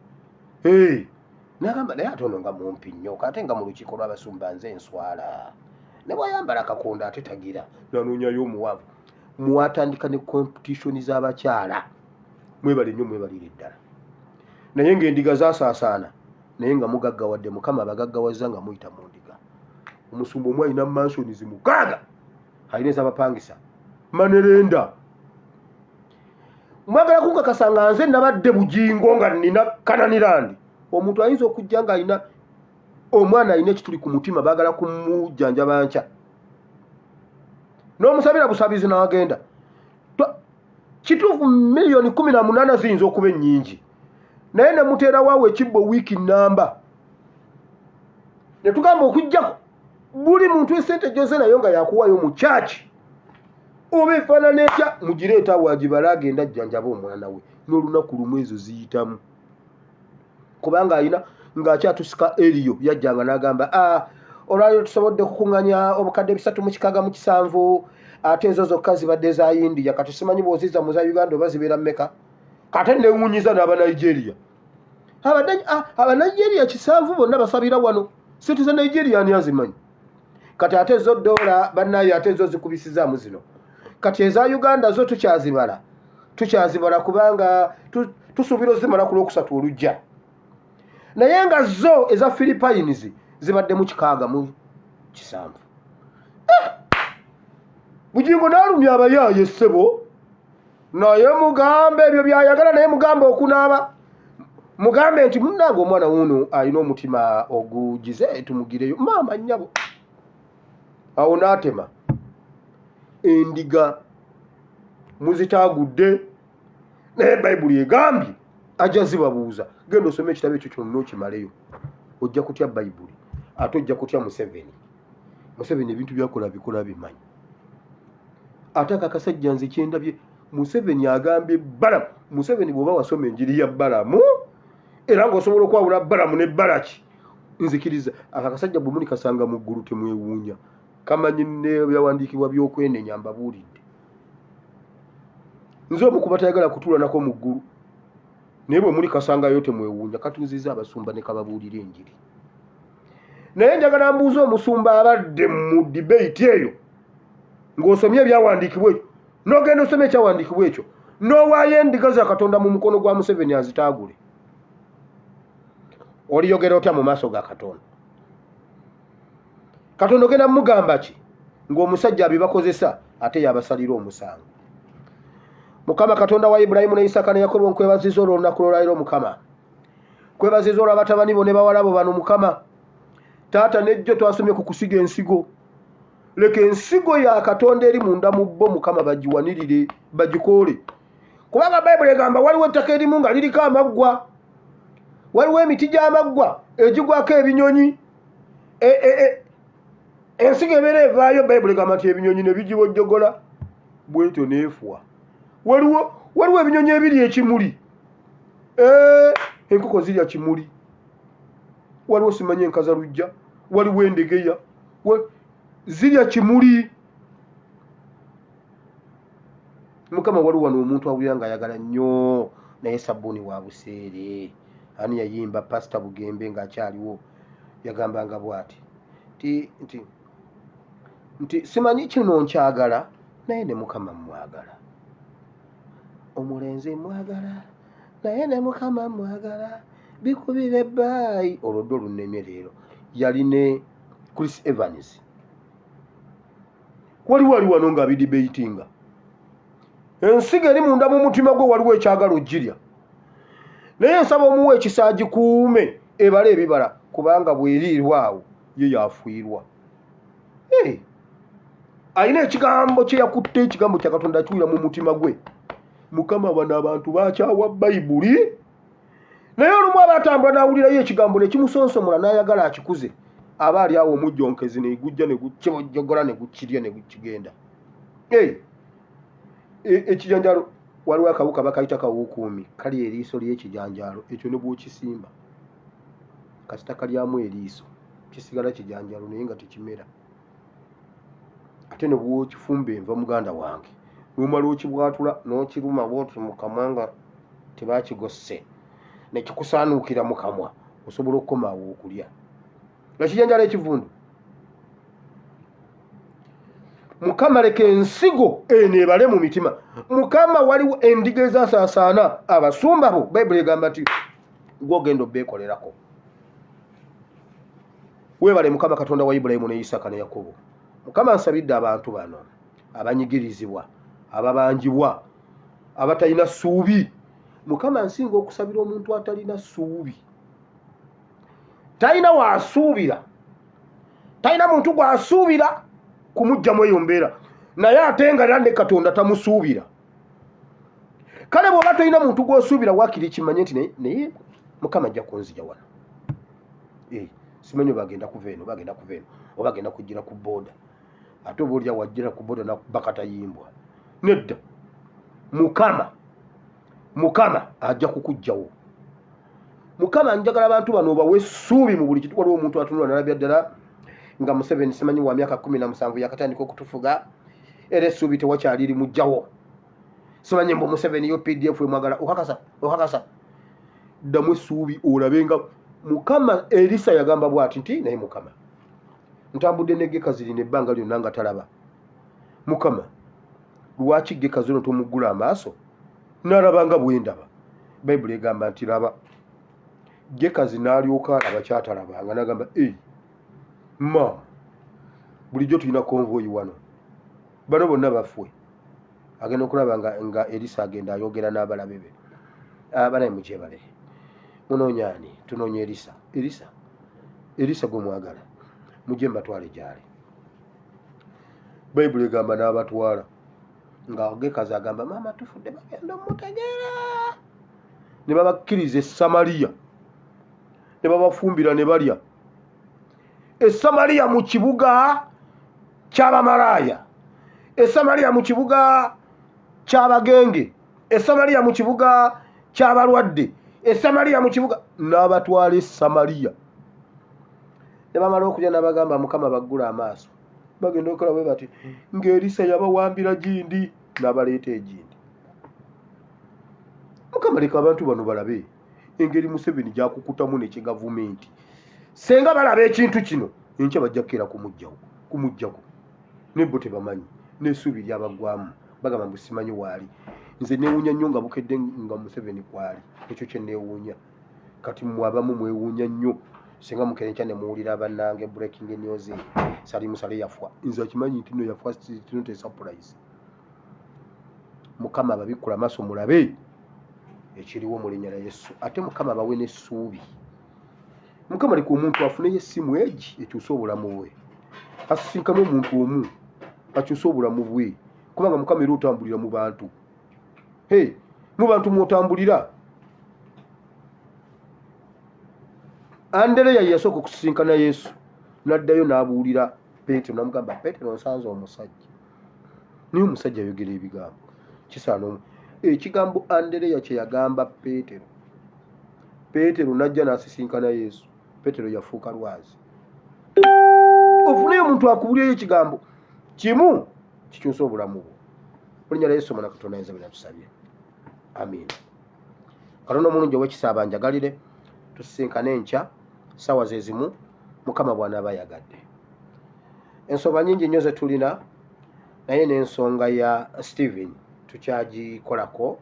N'agamba naye ate ono nga mumpi nnyo, ate nga mu lukiiko lw'abasumba nze nswala, ne bw'ayambala akakondo ate tagira. Nanoonyayo omuwanvu. Mwatandika ne competition z'abakyala. Mwebale nnyo, mwebalire ddala, naye ng'endiga zaasaasaana, naye nga mugaggawadde. Mukama abagaggawaza nga muyita mu ndiga. Omusumba omu alina mansions 6, alina ez'abapangisa manerenda. Mwagala kunkakasa nga nze nabadde Bugingo nga nina Kananirandi? Omuntu ayinza okujja nga alina omwana alina ekituli ku mutima, baagala kumujjanjaba nkya, n'omusabira busabizi n'agenda. Kituufu miliyoni 18 ziyinza okuba ennyingi, naye ne muteerawaawo ekibbo wiiki nnamba, ne tugamba okuggyako buli muntu esente gyoze nayo nga yakuwaayo mu kyaki oba efaanana etya, mugireeta awo agibale, agenda ajjanjaba omwana we n'olunaku lumu. Ezo ziyitamu kubanga alina ng'akyatusika eriyo yajjanga n'agamba, "Ah, olwaliro tusobodde okukuŋŋanya obukadde 367, ate ezo zokka zibadde za India. Kati simanyi bw'ozizza mu za Uganda oba zibeera mmeka." Kate newuunyiza n'Abanigeria, Abanigeria 7 bonna basabira wano. Sente za Nigeria ani azimanyi? Kati ate ezo dola bannaye, ate ezo zikubisizaamu zino. Kati eza Uganda zo tukyazibala, tukyazibala kubanga tusuubira ozimala ku Lwokusatu olujja, naye nga zo eza Philippines zibaddemu 67. Eh! Bugingo n'alumya abayaaye ssebo, naye mugambe ebyo byayagala, naye mugambe okunaaba, mugambe nti munnange omwana wuno alina omutima ogugize, tumugireyo maama nnyabo. Awo n'atema endiga muzitaagudde, naye Bayibuli egambye ajja zibabuuza. Genda osome ekitabo ekyo kyonna okimaleyo, ojja kutya Bayibuli, ate ojja kutya Museveni. Museveni ebintu byakola bikola bimanyi. Ate akakasajja nze kyendabye, Museveni agambye Balamu. Museveni, bw'oba wasoma enjiri ya Balamu era ng'osobola okwawula Balamu ne Balaki, nzikiriza akakasajja bwe muli kasanga mu ggulu temwewuunya, kamanyi nebyawandiikibwa by'okwenenya. Mbabuulidde, nze omu kuba tayagala kutuula nako mu ggulu, naye bwe muli kasangayo temwewuunya. Katuuziza abasumba ne kababuulira enjiri, naye njagala mbuuze omusumba abadde mu debate eyo, ng'osomye ebyawandiikibwa ekyo, n'ogenda osoma ekyawandiikibwa ekyo, n'owaayo endiga za Katonda mu mukono gwa Museveni azitaagule, oliyogera otya mu maaso ga Katonda? Katonda ogenda mumugamba ki ng'omusajja abibakozesa ate yabasalira omusango? Mukama Katonda wa Ibulayimu ne Isaka ne Yakobo, nkwebaziza olw'olunaku lwolwaliro. Mukama, kwebaziza olw'abatabani bo ne bawala bo bano. Mukama Taata, nejjo twasomye ku kusiga ensigo. Leka ensigo ya Katonda eri munda mu bo, Mukama, bagiwanirire, bagikoole, kubanga Bayibuli egamba waliwo ettaka erimu nga liriko amaggwa, waliwo emiti gy'amaggwa egigwako ebinyonyi. Ensigo ebeera evaayo, Bayibuli egamba nti ebinyonyi ne bigibojjogola bwetyo neefwa. Waliwo ebinyonyi ebiri ekimuli, enkoko zirya kimuli, waliwo simanyi enkazalujja, waliwo endegeya zirya kimuli. Mukama, waliwo wano omuntu awulira ng'ayagala nnyo, naye sabbuuni wa buseere. Ani yayimba? Pasita Bugembe ng'akyaliwo yagambanga bw'ati nti nti nti simanyi kino nkyagala, naye ne Mukama mmwagala. Omulenzi mwagala, naye ne Mukama mwagala, bikubira ebbaayi. Olwo ddo olunemye leero yali ne Chris Evans. Waliwo ali wano ng'abidebatinga, ensigo eri munda mu mutima gwe, waliwo ekyagala ogirya, naye nsaba omuwa ekisa agikuume ebale ebibala, kubanga bweriirwa awo ye yafiirwa. Hey, alina ekigambo kye yakutte, ekigambo kya Katonda akiwulira mu mutima gwe. Mukama, bano abantu bakyawa Bayibuli, naye olumu aba atambula n'awulirayo ekigambo ne kimusonsomola n'ayagala akikuze. Aba ali awo omujjonkezi ne gujja ne gukibojjogola ne gukirya ne gukigenda. Hey, ekijanjalo, waliwo akawuka bakayita kawukuumi, kali eriiso ly'ekijanjaalo ekyo ne bw'okisimba kasita kalyamu eriiso kisigala kijanjalo, naye nga tekimera. Ate ne bw'okifumba enva, muganda wange, nomala okibwatula n'okiruma bwoti mu kamwa nga tebakigosse ne kikusaanuukira mu kamwa, osobola okukoma awo okulya ekijanjalo ekivundu. Mukama, leka ensigo eno ebale mu mitima. Mukama, waliwo endiga ezasaasaana, abasumba bo Bayibuli egamba nti gwogenda obeekolerako. Weebale Mukama Katonda wa Ibulayimu ne Isaaka ne Yakobo. Mukama, nsabidde abantu bano abanyigirizibwa, ababanjibwa, abatalina ssuubi. Mukama, nsinga okusabira omuntu atalina ssuubi, talina wasuubira, talina muntu gwasuubira kumuggyamu eyo mbeera, naye ate nga era ne Katonda tamusuubira. Kale bw'oba tolina muntu gw'osuubira waakiri kimanye nti naye Mukama ajja kunzija wano. Eh, simanyi oba agenda kuva eno oba agenda kuva eno oba agenda kujjira ku booda, ate oba olya wajjira ku booda nakuba katayimbwa. Nedda, Mukama Mukama ajja kukujjawo. Mukama njagala abantu bano obawe essuubi mu buli kitu. Waliwo omuntu atunula nalabya ddala nga Museveni simanyi wa myaka 17 yakatandika okutufuga, era essuubi tewakyali limujjawo. Simanyi mbu Museveni UPDF emwagala. Okakasa, okakasa, ddamu essuubi olabe nga Mukama. Erisa yagamba bw'ati nti naye Mukama ntambudde ne Gekazi lino ebbanga lyonna nga talaba. Mukama lwaki Gekazi ono tomuggula amaaso n'alaba nga bwe ndaba? Bayibuli egamba nti laba Gekazi n'alyoka alaba kyatalabanga, n'agamba ei maama, bulijjo tulina konvoyi wano, bano bonna bafwe. Agenda okulaba nga Erisa agenda ayogera n'abalabe be. Banaye mugyebale, munoonya ani? Tunoonya Erisa. Erisa, Erisa gwe mwagala, mujje mbatwale gyali. Bayibuli egamba n'abatwala nga Gekazi agamba maama tufudde, bagenda omutegeera. Ne babakkiriza e Samaliya ne babafumbira ne balya e Samaliya mu kibuga ky'abamalaaya, e Samaliya mu kibuga ky'abagenge, e Samaliya mu kibuga ky'abalwadde, e Samaliya mu kibuga. N'abatwala e Samaliya ne bamala okulya n'abagamba Mukama baggula amaaso. Bagenda okukola bwe bati ng'Erisa yabawambira gindi n'abaleeta egindi. Mukama leka abantu bano balabe engeri Museveni gyakukutamu nekigavumenti. Senga balaba ekintu kino enkya bajja kukeera kumugjawo kumuggyako, naye bo tebamanyi n'essuubi lyabaggwamu. Bagamba mbu simanyi waali. Nze neewuunya nnyo nga bukedde nga Museveni kwali, ekyo kye neewuunya. Kati mmwe abamu mwewuunya nnyo singa mukera enkya ne muwulira bannange breaking news Salim Saleh yafa. Nze akimanyi nti no yafa, not a surprise. Mukama ababikkula amaaso mulabe ekiriwo mu linnya lya Yesu, ate Mukama abawe n'essuubi. Mukama leka omuntu afuneyo essimu egi ekyuse obulamu bwe, asisinkane omuntu omu akyuse obulamu bwe, kubanga Mukama era otambulira mu bantu. Hey, mu bantu mwotambulira. Andereya yasooka okusisinkana Yesu, n'addayo n'abuulira Peetero, n'amugamba Peetero nsanze omusajja, naye omusajja ayogera ebigambo kisaana omu. Ekigambo Andereya kye yagamba Peetero, Peetero n'ajja n'asisinkana Yesu, Peetero yafuuka lwazi. Ofuneyo omuntu akubuulirayo ekigambo kimu kikyusa obulamu bwo. Mu linnya lya Yesu omwana Katonda ayinza byonna tusabye, amiina. Katonda omulungi ow'ekisa abanjagalire, tusisinkane enkya ssaawa ze zimu Mukama bw'anaaba ayagadde. Ensonga nyingi nnyo ze tulina, naye n'ensonga ya Steven tukyagikolako.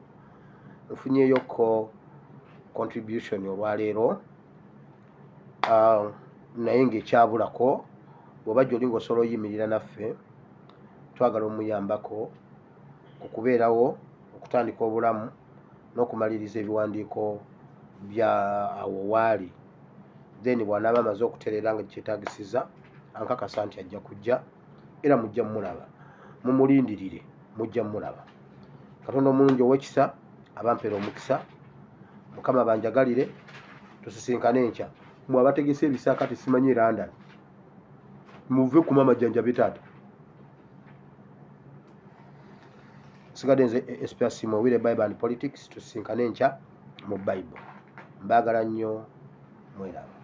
Nfunyeyoko contribution olwaleero, naye ng'ekyabulako bw'oba gy'oli ng'osobola oyimirira naffe, twagala omuyambako ku kubeerawo okutandika obulamu n'okumaliriza ebiwandiiko bya awo waali. Then bw'anaaba amaze okutereera nga kyetaagisiza, ankakasa nti ajja kujja era mujja mumulaba, mumulindirire, mujja mumulaba. Katonda omulungi ow'ekisa abampeera omukisa. Mukama banjagalire, tusisinkane enkya. Mwe abategese ebisaakati simanyi e London, muve ku maama jjanjabe taata. Sigadde nze SP Simo Wire, Bible and Politics. Tusisinkane enkya mu Bible. Mbaagala nnyo, mweraba.